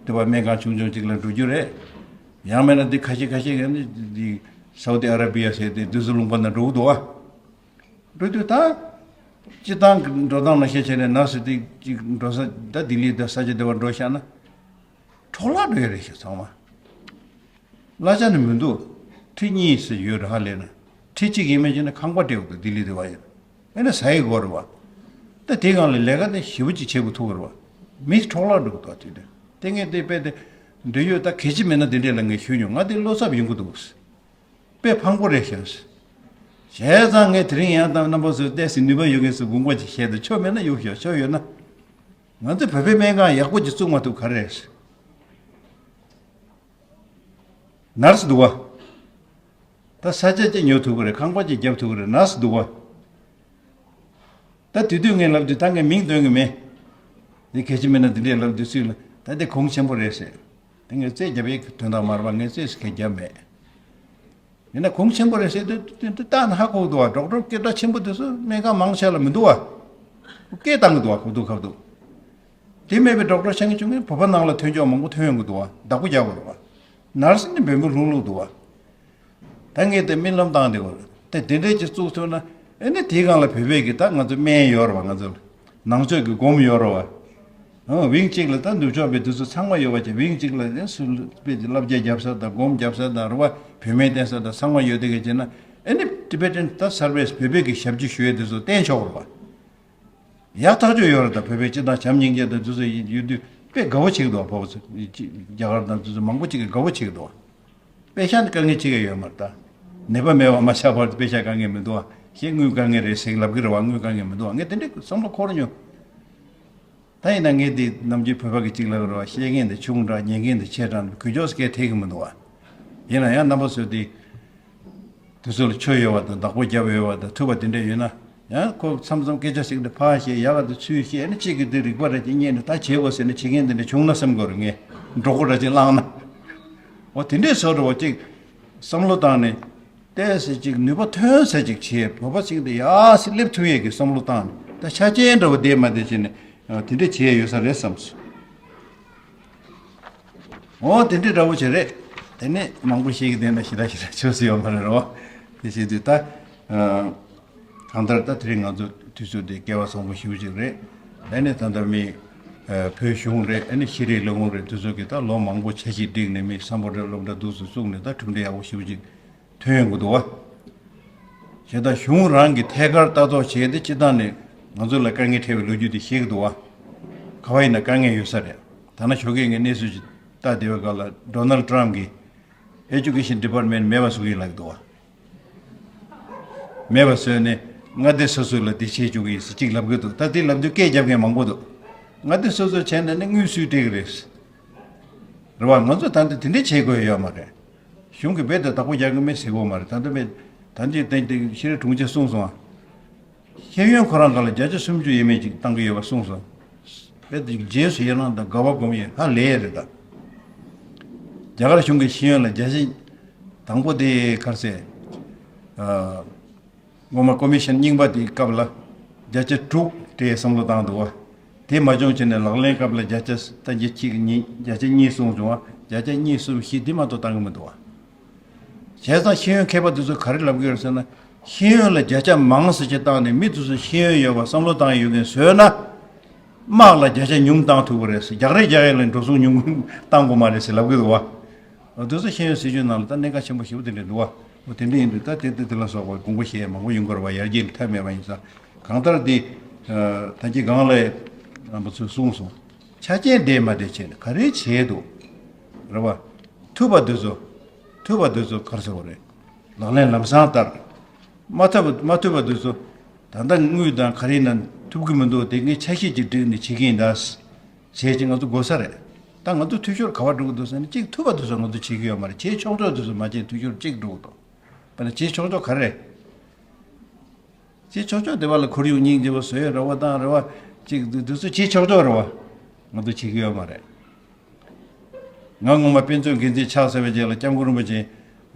དེ་བ་སྨན་ཁང་ཆུང་ཆུང་ཅིག་ལ་འགྲོ་རྒྱུ་རེད། ཡང་མིན་ན་འདི་ཁ་ཤས་ཁ་ཤས་ཀྱིས་ནི་འདི་སའུ་ཏི་ཨ་ར་བི་ཡ་ཟེར་ཏེ་དུས་ཚོད་ལུང་པ་ན་འགྲོ་གི་འདུག་བ། འགྲོ་དུས་ད། སྤྱི་བཏང་གི་འགྲོ་སྟངས་ནང་བཤད་བྱས་ནས་ནར་སི་དེ་གཅིག་འགྲོ་ས་ད་ལྡི་ལི་ད་ས་ཆ་དེ་བ་འགྲོ་བཞག་ན། འཕྲོ་བརླག་འགྲོ་ཡ་རེད་ཤག་ཚང་མ། གླ་ཆ་ནི་མི་འདུག། ཁྲི་གཉིས་ཟེར་ཡོད་རེད་ཧ་ལས་ན། ཁྲི་གཅིག་ཡིན་མིན་བྱས་ན་ཁང་པ་སྤྲད་དགོས་འདུག། ལྡི་ལི་དེ་བ་ཡིན། ཨེ་ན་ཟ་ཡི་དགོས་རེད་བ། ད་དེའི་སྒང་ལ་ལས་ཀ་དེ་ཞེ་པོ་ཅིག་བྱེད་དགོས་ཐུག་གི་རེད་བ། མི་འཕྲོ་བརླག་འགྲོ་གི་འདུག་དུས་དེ། དེ་ངས་དེ་དཔེ་དེ། འབྲེལ་ཡོད་ད་གལ་ཆེ་མེད་ན་དེ་འདྲས་ལ་ངས་ཞུས་མྱོང་། ང་དེ་བློ་འཚབ་ཡོང་གི་འདུག། དཔེ་ཕངས་པོ་རེད་ཤག། བྱས་ཙང་ངས་དེ་རིང་ཡང་དང་རྣམ་པ་ཚོས་ཏོག་ཙམ་ནུས་པ་ཡོད་མཁན་ཚོས་དགོངས་པ་ཅིག་བཞེས་ཏེ། ཆོ་མེད་ན་གཡུག་ཞོག། ཆོ་ཡོད་ན། ང་ཚོས་བོད་པའི་སྨན་ཁང་ཡག་པོ་ཅིག་བཙུགས་མ་ཐུབ་ག་རེ་རེད། ནར་སི་འདུག་བ། ད་ས་ཆ་ཅིག་ཉོ་ཐུབ་ཀྱི་རེད། ཁང་པ་ཅིག་བརྒྱབ་ཐུབ་ཀྱི་རེད། ནར་སི་འདུག་བ། ད་དེ་དུས་ངས་ལབ་དུས་ད་ངས་མིང་འདོན་གྱི་མེད། འདི་གལ་ཆེ་མིན་ན་འདི་འདྲས་ལབ་དུས་སུས་ལ་ད་འདི་གོང་ཆེན་པོ་རེད་ཟེར། དེ་ངས་རྩོད་རྒྱབ་ཡས་ཀྱི་དོན་དག་མ་རེད་པ། ངས་རྩོད་ཟེར་མཁན་རྒྱབ་མེད། ཡིན་ན་གོང་ཆེན་པོ་རེད་ཟེར་དུས་དེ་འདི་ལྟ་ན་ཧ་གོ་གི་འདུག་བ། ཌོག་ཊར་སྐད་གྲགས་ཆེན་པོ་དེ་ཚོ་སྨན་ཁང་མང་ཆེ་ལ་མི་འདུག་བ། སྐད་བཏང་གི་འདུག་བ། ཁོ་འདུག་ཁ་འདུག། དེ་མེད་པའི་ཌོག་ཊར་ཆུང་ཆུང་གིས་བོད་པ་ནང་ལ་ཐོན་ཆོག་མང་པོ་ཐོན་ཡོང་གི་འདུག་བ། བདག་པོ་རྒྱག་དགོས་རེད་བ། ནར་སི་ནི་འབེན་པོ་ལྷུང་ལྷུང་འདུག་བ། ད་ངས་དེ་རྨི་ལམ་བཏང་བསྡད་ཡོད་རེད། དེ་དེ་འདྲས་ཅིག་བཙུགས་ཐུབ་ན། ཨེ་ནི་དེའི་སྒང་ལ་བོད་པའི་གི་ད་ང་ཚོ་སྨན་ཡོད་རེད་བ། ང་ཚོ་ནང་ཆོས་ཀྱི་སྒོམ་ཡོད་རེད་བ། ཨང་། ཝིང་གཅིག་ལ་ད་ནུབ་ཕྱོགས་པའི་དེ་ཚོ་ཚང་མ་ཡོད་པ་བྱས། ཝིང་གཅིག་ལ་ཨེ་སུ་བླ་བསླབ་བྱ་རྒྱབ་ས་དང་སྒོམ་རྒྱབ་ས་དང་རེད་བ། བུད་མེད་བསྟེན་ས་དང་ཚང་མ་ཡོད་དེ་ག་བྱས་ན། ཨེ་ནི་ཊི་བེ་ཊན་ད་སར་བིས་བོད་པའི་གི་ཞབས་ཕྱི་ཞུ་ཡས་དེ་ཚོ་བསྟེན་ཆོག་རེད་བ། ཡག་ཐག་ཆོད་ཡོད་རེད། ད་བོད་པའི་སྤྱི་བཏང་བྱམས་སྙིང་རྗེ་དང་དེ་ཚོ་ཡོད་དུས་དཔེ་དགའ་བོ་བྱེད་ཀྱི་འདུག་བ། བོད་པ་ཚོ་རྒྱ་གར་དང་དེ་ཚོ་མང་པོ་ཅིག་གིས་དགའ་བོ་བྱེད་ཀྱི་འདུག་བ། པེ་ཤ་ནི་དཀའ་ངལ་ཅི་ག་ཡོད་མ་རེད་ད། ནད་པ་མེད་པ་མ་ཆགས་བར་དུ་པེ་ཤ་དཀའ་ངལ་མི་འདུག་བ། ཞེས་དངུལ་དཀའ་ངལ་རེད་ཟེར་ལབ་ཀྱི་རེད་བ། དངུལ་དཀའ་ངལ་མི་འདུག་བ། ངས་དེ་འདྲའི་བསམ་བློ་འཁོར་མྱོང་། ད་ཡིན་ན་ངས་འདི་ནམ་རྒྱུན་བོད་པ་གི་གཅིག་ལབ་རེད་བ། བཤད་མཁན་འདི་ཆུང་དྲགས། ཉན་མཁན་འདི་ཆེ་དྲགས། གུས་ཕྱོགས་སུ་སྐད་ཐེག་གི་མི་འདུག་བ། ཡིན་ན་ཡང་རྣམ་པ་ཚོས་འདི། དེ་ཚོ་ལ་ཆོས་ཡོད་པ་དང་བདག་པོ་རྒྱབ་ཡོད་པ་དང་ཐུབ་པ་དེ་འདྲ་ཡོད་ན། ཡང་ཁོ་མཚམས་མཚམས་སྐད་ཆ་ཟིག་འདི་ཕར་བཤད། ཡག་ག་འདི་ཚུར་བཤད། ཨ་ནི་གཅིག་གིས་འདི་རིག་པ་ར་ཅིག་རྙེད་ནས་ད་བྱེད་དགོས་ཟེར་ནས་བྱེད་མཁན་དེ་འདྲ་བྱུང་ན་བསམ་གྱི་ཡོད་རེད། ངས་འགྲོ་སྒོ་ར་ཅིག་བླངས་ན། འོ་དེ་འདྲས་བཟོ་འདྲ་བོ་ཅིག་བསམ་བློ་བཏང་ནས། ཏོག་ཙམ་ཅིག་ནུས་པ་ཐོན་ས་ཅིག་བྱས། བོད་པ་ཞིག་འདི་ཡག་སེ་སླེབས་ཐུབ་ཡས་ཀྱི་བསམ་བློ་བཏང་ནས། ད་ཆ་རྐྱེན་འདྲ་བོ་བསྡད་མ་བསྡད་བྱས་ནས་དེ་འདྲས་བྱས་ཡོད་ས་རེད་བསམ་སོང་། འོ་དེ་འདྲའི་འདྲ་བོ་ཞིག་རེད། དེ་ནས་མང་པོ་བཤད་ཀྱི་བསྡད་ན་ཞེ་དྲག་ཞེ་དྲག་ཆོག་ས་ཡོད་མ་རེད་རོ། དེ་བྱེད་དུས་ད། ཨ། གང་ལྟར་ད་དེ་རིང་ང་ཚོ་དུས་ཚོད་དེ་སྐལ་བ་བཟང་པོ་ཞེ་པོ་ཅིག་རེད། ཨ་ནི་ད་ལྟ་མི། ཨ། བོད་གཞུང་རེད། ཨ་ནི་ཤེས་རིག་ལས་ཁུངས་རེད། དེ་ཚོ་གིས་ད་ལོ་མང་པོ་འཆར་གཞི་བསྒྲིགས་ནས་མི་སམ་བྷོ་ཊ་སློབ་གྲྭ་འདུག་སེ་བཙུགས་ནས་ད་གྲུབ་འབྲས་ཡག་པོ་ཞེ་པོ་ཅིག་ཐོན་ཡོང་གི་འདུག་བ། བྱས་ཙང་གཞུང་རང་གིས་ཐད་ཀར་ལྟ་རྟོག་བྱས་ཏེ་སྤྱི་བཏང་ནས་ང་ཚོ་ལ་དཀའ་ངལ་འཕྲད་པའི་ལོ་རྒྱུས་དེ་ཤེས་ཀྱི་འདུག་བ། ག་བ་ཡིན་ན་དཀའ་ངལ་ཡོད་ས་རེད། ད་ནང་ཞོགས་ཀས་ངས་གནས་ཚུལ་ཅིག་ལྟ་བསྡད་པའི་སྐབས་ལ། ཌོ་ནལ་ཊམ་གྱིས་Education Department མེད་པ་བཟོ་གི་ཡིན་ལབ་ཀྱི་འདུག་བ། མེད་པ་བཟོས་ནས་མངའ་སྡེ་སོ་སོ་ལ་དེ་བྱེད་བཅུག་གི་ཡིན་ཟེར་གཅིག་ལབ་ཀྱི་འདུག། ད་དེ་ལབ་དུས་སྐད་རྒྱབ་མཁན་མང་པོ་འདུག། མངའ་སྡེ་སོ་སོ་བྱས་ན་ནི་དངུལ་སུས་སྤྲད་ཀྱི་རེད། རེད་བ། ང་ཚོ་ད་ལྟ་དེ་འདྲས་བྱེད་དགོས་ཡོད་མ་རེད། གཞུང་གིས་རྦད་དེ་བདག་པོ་རྒྱག་གི་མེད་ཟེར་གྱི་ཡོད་མ་རེད། ད་ལྟ་རྦད། ད་ལྟའི་སྟེང་དེ་ཤེས་རིག་དྲུང་ཆེས་གསུངས་སོང་ཨ། ཤེས་ཡོན་ཁོ་རང་སྒང་ལ་བརྒྱ་ཆ་སུམ་ཅུ་ཡས་མས་ཅིག་བཏང་གི་ཡོད་པ་གསུངས་སོང་། རྦད་དེ་རྗེས་སུ་ཡི་རང་དང་དགའ་བ་སྒོམ་ཡས་ཧ་ལས་རེད་ད། རྒྱ་གར་གཞུང་གིས་ཤེས་ཡོན་ལ་བརྒྱ་ཆ། དང་པོ་དེ་ག་རེ་ཟེར། ཨ། སྔོན་མ་ཀོ་མི་ཤན་རྙིང་པ་དེའི་སྐབས་ལ་བརྒྱ་ཆ་དྲུག་སྤྲད་བསམ་བློ་བཏང་འདུག་བ། དེ་མ་བྱུང་བྱས་ནས་ལག་ལེན་སྐབས་ལ་བརྒྱ་ཆ་ད་བརྒྱ་ཆ་གཅིག་གཉིས། བརྒྱ་ཆ་གཉིས་གསུངས་བྱུང་བ། བརྒྱ་ཆ་གཉིས་གསུམ་བཞི་དེ་མ་གཏོགས་བཏང་གི་མི་འདུག་བ། བྱས་ཙང་ཤེས་ཡོན་མཁས་པ་དེ་ཚོས་ག་རེ་ལབ་ཀྱི་ཡོད་ཟེར་ན། ཤེས་ཡོན་ལ་བརྒྱ་ཆ་མང་ཙམ་ཅིག་བཏང་ནས་མི་དེ་ཚོ་ཤེས་ཡོན་ཡོད་པ་བསམ་བློ་བཏང་ཡོད་མཁན་བཟོས་ན། དམག་ལ་བརྒྱ་ཆ་ཉུང་བཏང་ཐུབ་ཀྱི་རེད་ཟེར། རྒྱག་རེས་རྒྱག་ཡས་ལ་འགྲོ་སོང་ཉུང་བཏང་དགོས་མ་རེད་ཟེར་ལབ་ཀྱི་འདུག་བ། འདུག་སེ་ཤེས་ཡོན་སྲིད་བྱུས་ནང་ལ་ད་གནད་འགག་ཆེན་པོ་ཞེ་པོ་དེ་འདྲ་འདུག་བ། འོ་དེ་འདྲ་ཡིན་དུས་ད་དེ་དེ་དེ་ལ་སོགས་པ་དགོངས་པ་བཞེས་མང་པོ་ཡོང་གི་རེད་བ། ཡར་རྒྱས་ལ་མཐའ་མེད་པ་ཡིན་ཙང་། གང་ལྟར་དེ་ད་ཅི་གང་ལ་རྣམ་པ་ཚོས་གསུངས་སོང་། ཆ་རྐྱེན་འདྲེས་མ་འདྲེས་བྱས་ནས་ག་རེ་བྱས་འདུག་རེད་བ། ཐུབ་པ་འདི་ཚོ། ཐུབ་པ་འདི་ཚོ་ག་རེ་ཟེར་བ་རེད། ལག་ལེན་ལམ་སང་བསྟར། མ་ཐུབ་མ་ཐུབ་པ་འདི་ཚོ། ད་ལྟ་དངུལ་དང་ག་རེ་ན་ཐུབ་ཀྱི་མི་འདུག་དེ་ངས་ཆ་ཤས་ཅིག་བསྒྲིགས་ནས་བྱེད་ཀྱི་ཡིན་ད། བྱས་ཅིག་ང་ཚོ་དགོས་ས་རེད། ད་ང་ཚོ་འཐུས་ཤོར་ག་བ་འགྲོ་གི་འདུག་ཟེར་ན་གཅིག་ཐུབ་པ་འདི་ཚོ་ང་ཚོ་བྱེད་ཀྱི་ཡོད་མ་རེད། བྱེད་ཆོག་ཆོག་འདི་ཚོ་མ་བྱས་འཐུས་ཤོར་གཅིག་འགྲོ་གི་འདུག་དཔེར་ན་བྱེད་ཆོག་ཆོག་ག་རེ་རེད། བྱེད་ཆོག་ཆོག་དེ་བ་ལ་ཁོར་ཡུག་སྙིང་རྗེ་པོ་བཟོ་ཡ་རེད་བ། དང་རེད་བ། གཅིག་འདི་འདི་ཚོ་བྱེད་ཆོག་ཆོག་རེད་བ། ང་ཚོ་བྱེད་ཀྱི་ཡོད་མ་རེད། ང་སྔོན་མ་དཔེ་མཛོད་འགན་འཛིན་ཆགས་ཚར་བའི་རྗེས་ལ་སྐྱབས་མགོན་རིན་པོ་ཆེ་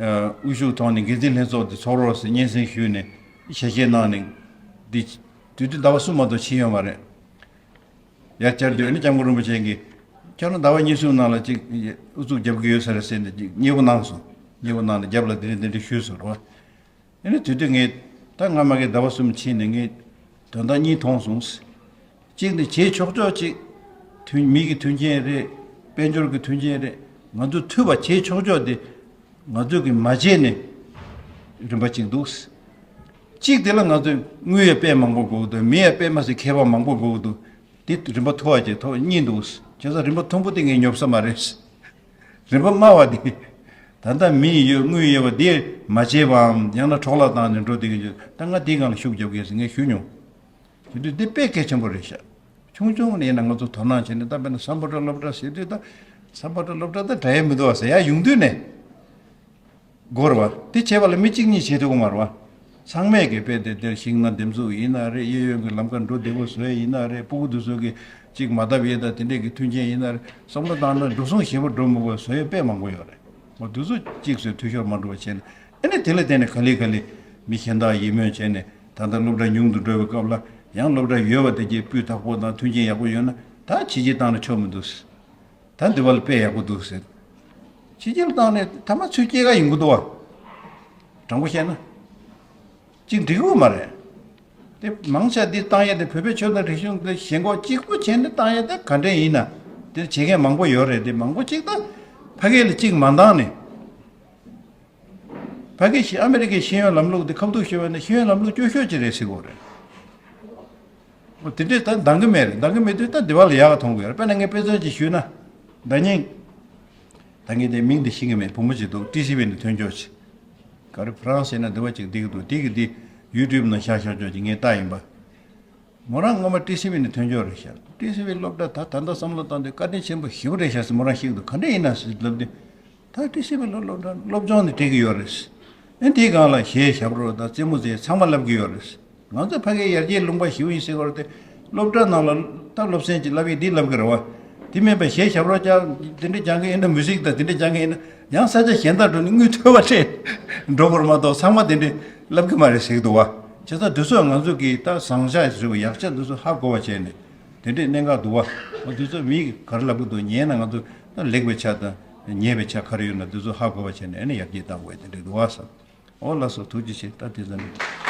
དབུ་བཞུགས་ཐོག་ནས་འགན་འཛིན་ལྷན་ཚོགས་འདི་ཚོགས་རོགས་ཟེར་སྙན་སེང་ཞུས་ནས་ཞལ་བཞེས་གནང་ནས། འདི་དུས་དུས་ཟླ་བ་གསུམ་མ་གཏོགས་ཕྱིན་ཡོད་མ་རེད། ཡར་བཅར་དུས་ནི་སྐྱབས་མགོན་རིན་པོ་ཆེ་གིས་ཁྱོད་རང་ཟླ་བ་གཉིས་གསུམ་ནང་ལ་ཅིག་ཨུ་ཚུགས་རྒྱབ་ཀྱི་ཡོད་ས་རེད་ཟེར་ནས་ཅིག་མཉེས་པོ་གནང་སོང་། མཉེས་པོ་གནང་ནས་རྒྱབ་ལ་དེ་འདྲ་དེ་འདྲ་ཞུས་སོང་རེད་བ། ཨ་ནི་དེ་དུས་ངས་ད་སྔ་མ་གི་ཟླ་བ་གསུམ་ཕྱིན་ནས་ངས་དོན་དག་གཉིས་མཐོང་སོང་། གཅིག་ནི་བྱེད་ཆོག་ཆོག་ཅིག་མཐུན་མི་གི་མཐུན་རྐྱེན་རེད། དཔལ་འབྱོར་གི་མཐུན་རྐྱེན་རེད། ང་ཚོ་ཐུབ་པ་བྱེད་ཆོག་ཆོག་དེ་ང་ཚོ་གི་མ་བྱས་ནས་རིམ་པ་གཅིག་འདུག་གཅིག་དེ་ལ་ང་ཚོས་དངུལ་ཡང་དཔེ་མང་པོ་དགོས་འདུག་མི་ཡང་དཔེ་མ་སྲིད་མཁས་པ་མང་པོ་དགོས་འདུག་དེ་རིམ་པ་མཐོ་བ་བྱས་མཐོ་བ་གཉིས་འདུག་བྱས་ཙང་རིམ་པ་མཐོན་པོ་དེ་ངས་ཉོབ་ས་མ་རེད། རིམ་པ་དམའ་བ་དེ། ད་ལྟ་མི་ཡོད་དངུལ་ཡོད་པ་དེ་མ་བྱས་པའམ་ཡང་ན་འཕྲོ་བརླག་བཏང་ནས་འགྲོ་བསྡད་ཀྱི་ཡོད། ད་ང་དེའི་སྒང་ལ་ཤུགས་རྒྱབ་ཀྱི་ཡོད་ཟེར་ངས་ཞུས་མྱོང་། དེ་དུས་འདི་དཔེ་གལ་ཆེན་པོ་རེད་ཤག་ཆུང་ཆུང་ནས་ཡིན་ན་ང་ཚོ་དོ་སྣང་བྱས་ནས་ད་དཔེར་ན་སམ་བྷོ་ཊ་སློབ་གྲྭ་ཟེར་དུས་ད། སམ་བྷོ་ཊ་སློབ་གྲྭ་ད་དྲ་ཡ་མི་འདུག་བ་ཟེར་ཡ་ཡོང་དུས་ནས། དགོས་རེད་བ། དེ་བྱས་པ་ལ་མི་གཅིག་གཉིས་བྱེད་ཐུབ་ཀྱི་མ་རེད་བ། ཚང་མས་ཀྱི་དཔེ་དེ་དེར་ཤིང་ནགས་འདེབས་འཛུགས་ཡིན་ན་རེད། གཡས་གཡོན་གྱི་ལམ་ཁ་འགྲོ་བདེ་པོ་བཟོ་ཡ་ཡིན་ན་རེད། སྤུ་གུ་དེ་ཚོ་གི་གཅིག་མ་བཏབ་ཡས་དང་དེ་འདྲས་ཀྱི་མཐུན་རྐྱེན་ཡིན་ན་རེད། བསམ་བློ་བཏང་ན་འགྲོ་སོང་ཞེ་པོ་འགྲོ་མི་དགོས་བཟོ་ཡ་དཔེ་མང་པོ་ཡོད་རེད། འོ་དེ་ཚོ་གཅིག་བཟོས་འཐུས་ཤོར་མ་འགྲོ་བ་བྱས་ནས། ཨ་ནི་དེ་ལ་བརྟེན་ནས་ག་ལེ་ག་ལེ་མི་གཞན་དག་ཡིད་སྨོན་བྱས་ནས་ད་ལྟ་སློབ་གྲྭ་ཉུང་དུ་འགྲོ་བའི་སྐབས་ལ་ཡང་སློབ་གྲྭ་ཡོད་པ་དེ་གྱད་སྤུས་དག་པོ་དང་མཐུན་རྐྱེན་ཡག་པོ་ཡོད་ན་ད་ཕྱི་རྒྱལ་བཏང་ན་ཆོག་མི་འདུག་ད་འདི་བ་ལ་དཔེ་ཡག་པོ་འདུག་ཟེར། ཕྱི་རྒྱལ་བཏང་ནས་ཐ་མ་ཚུར་སྐྱེལ་ག་ཡོང་གི་འདུག་བ། དྲང་པོ་བཤད་ན། གཅིག་འགྲིག་གི་མ་རེད། དེ་མང་ཆེ་འདི་བཏང་ཡས་དེ་བོད་པའི་ཆོས་དང་རིག་གཞུང་དེ་ཞེན་ཁོག་གཅིག་པོ་བྱས་ནས་བཏང་ཡས་དེ་ག་འདྲས་ཡིན་ན། དེ་བྱེད་མཁན་མང་པོ་ཡོད་རེད། དེ་མང་པོ་གཅིག་ད་ཕ་གི་ལ་གཅིག་མ་འདང་ནས། ཕ་གི་ཤི་ཨ་མི་རི་ཀའི་ཤེས་ཡོན་ལམ་ལུགས་དེ་ཁ་ཐུག་ཤོད་པ་ན་ཤེས་ཡོན་ལམ་ལུགས་སྐྱོ་ཤོས་ཅིག་རེད་ཟེར་གོ་རེད། འོ་དེ་འདྲས་ད་འདང་གི་མེད་རེད། འདང་གི་མེད་དུས་ད་འདི་བ་ལ་ཡག་ག་མཐོང་གི་ཡོད་རེད། དཔེར་ན་ངས་དཔེ་མཚོན་ཅིག་ཞུས་ན། ཟླ་ཉིན། ད་ངས་དེ་མིང་དེ་ཤེས་གི་མེད། བུ་མོ་ཅིག་འདུག་ཊི་སི་ཝི་ནས་ཐོན་ཆོག་ཅིག་ག་རེ་ཕ་རན་སི་ཡིན་ན་འདི་བ་ཅིག་འདི་གི་འདུག་དེ་གི་འདི་ཡུ་ཊུབ་ནང་བཞག་བཞག་ཆོག་ཅིག་ངས་ལྟ་ཡིན་པ། མོ་རང་སྔོན་མ་ཊི་སི་ཝི་ནས་ཐོན་ཆོག་རེད་ཤག་ཊི་སི་ཝི་སློབ་གྲྭ་ད་ད་ལྟ་བསམ་བློ་བཏང་དུས་བཀའ་དྲིན་ཆེན་པོ་ཞེ་པོ་རེད་ཤག་ཟེར་མོ་རང་བཤད་འདུག་ག་འདྲ་ཡིན་ན་ཟེར་ལབ་དུས། ད་ཊི་སི་ཝི་སློབ་སློབ་གྲྭ་སློབ་སྦྱོང་ནས་སྤྲད་ཀྱི་ཡོད་རེད། ཨེ་འདིའི་སྒང་ལ་གཞས་ཞབས་བྲོ་དང་རྩེད་མོ་རྩེ་ཚང་མ་བསླབ་ཀྱི་ཡོད་རེད། ང་ཚོ་ཕ་གིའི་ཡར་རྒྱས་ལུང་པ་ཞེ་པོ་ཡིན་ཟེར་བར་དེ། སློབ་གྲྭ་ནང་ལ་ད་སློབ་ཚན་གྱི་བསླབ་ཡིག་འདི་བསླབ་ཀྱི་རེད་བ། དེ་མིན་པ་གཞས་ཞབས་བྲོ་ཅག་དེ་འདྲ་སྦྱང་གི་ཡིན་ན། མུ་ཟིག་དང་དེ་འདྲ་སྦྱང་གི་ཡིན་ན་ཡང་ས་ཆ་གཞན་དག་འགྲོ་ནས་དངུལ་ཐོལ་པ་སྤྲད་འགྲོ་དགོས་རེད་མ་གཏོགས་ཚང་མ་དེ་འདྲ་བསླབ་ཀྱི་མ་རེད་ཟེར་གྱི་འདུག་བ། བྱས་ཙང་དེ་ཚོ་ང་ཚོ་གི་ད་བཟང་ཆ་ཞིག་ཡག་ཆ་འདི་ཚོ་ཧ་གོ་བ་བྱས་ནས་དེ་འདྲའི་གནད་འགག་འདུག་བ། འོ་དེ་ཚོ་མིས་ག་རེ་ལབ་ཀྱི་འདུག་ཉན་ན་ང་ཚོ་ད་ལེགས་པའི་ཆ་དང་ཉེས་པའི་ཆ་ག་རེ་ཡོད་ན་དེ་ཚོ་ཧ་གོ་བ་བྱས་ནས་ཨ་ནི་ཡར་རྒྱས་གཏང་དགོས་དེ་འདྲ་འདུག་བ་བསམ། འོ་ལགས་སོ། ཐུགས་རྗེ་ཆེ། ད་དེ་ཙམ་རེད།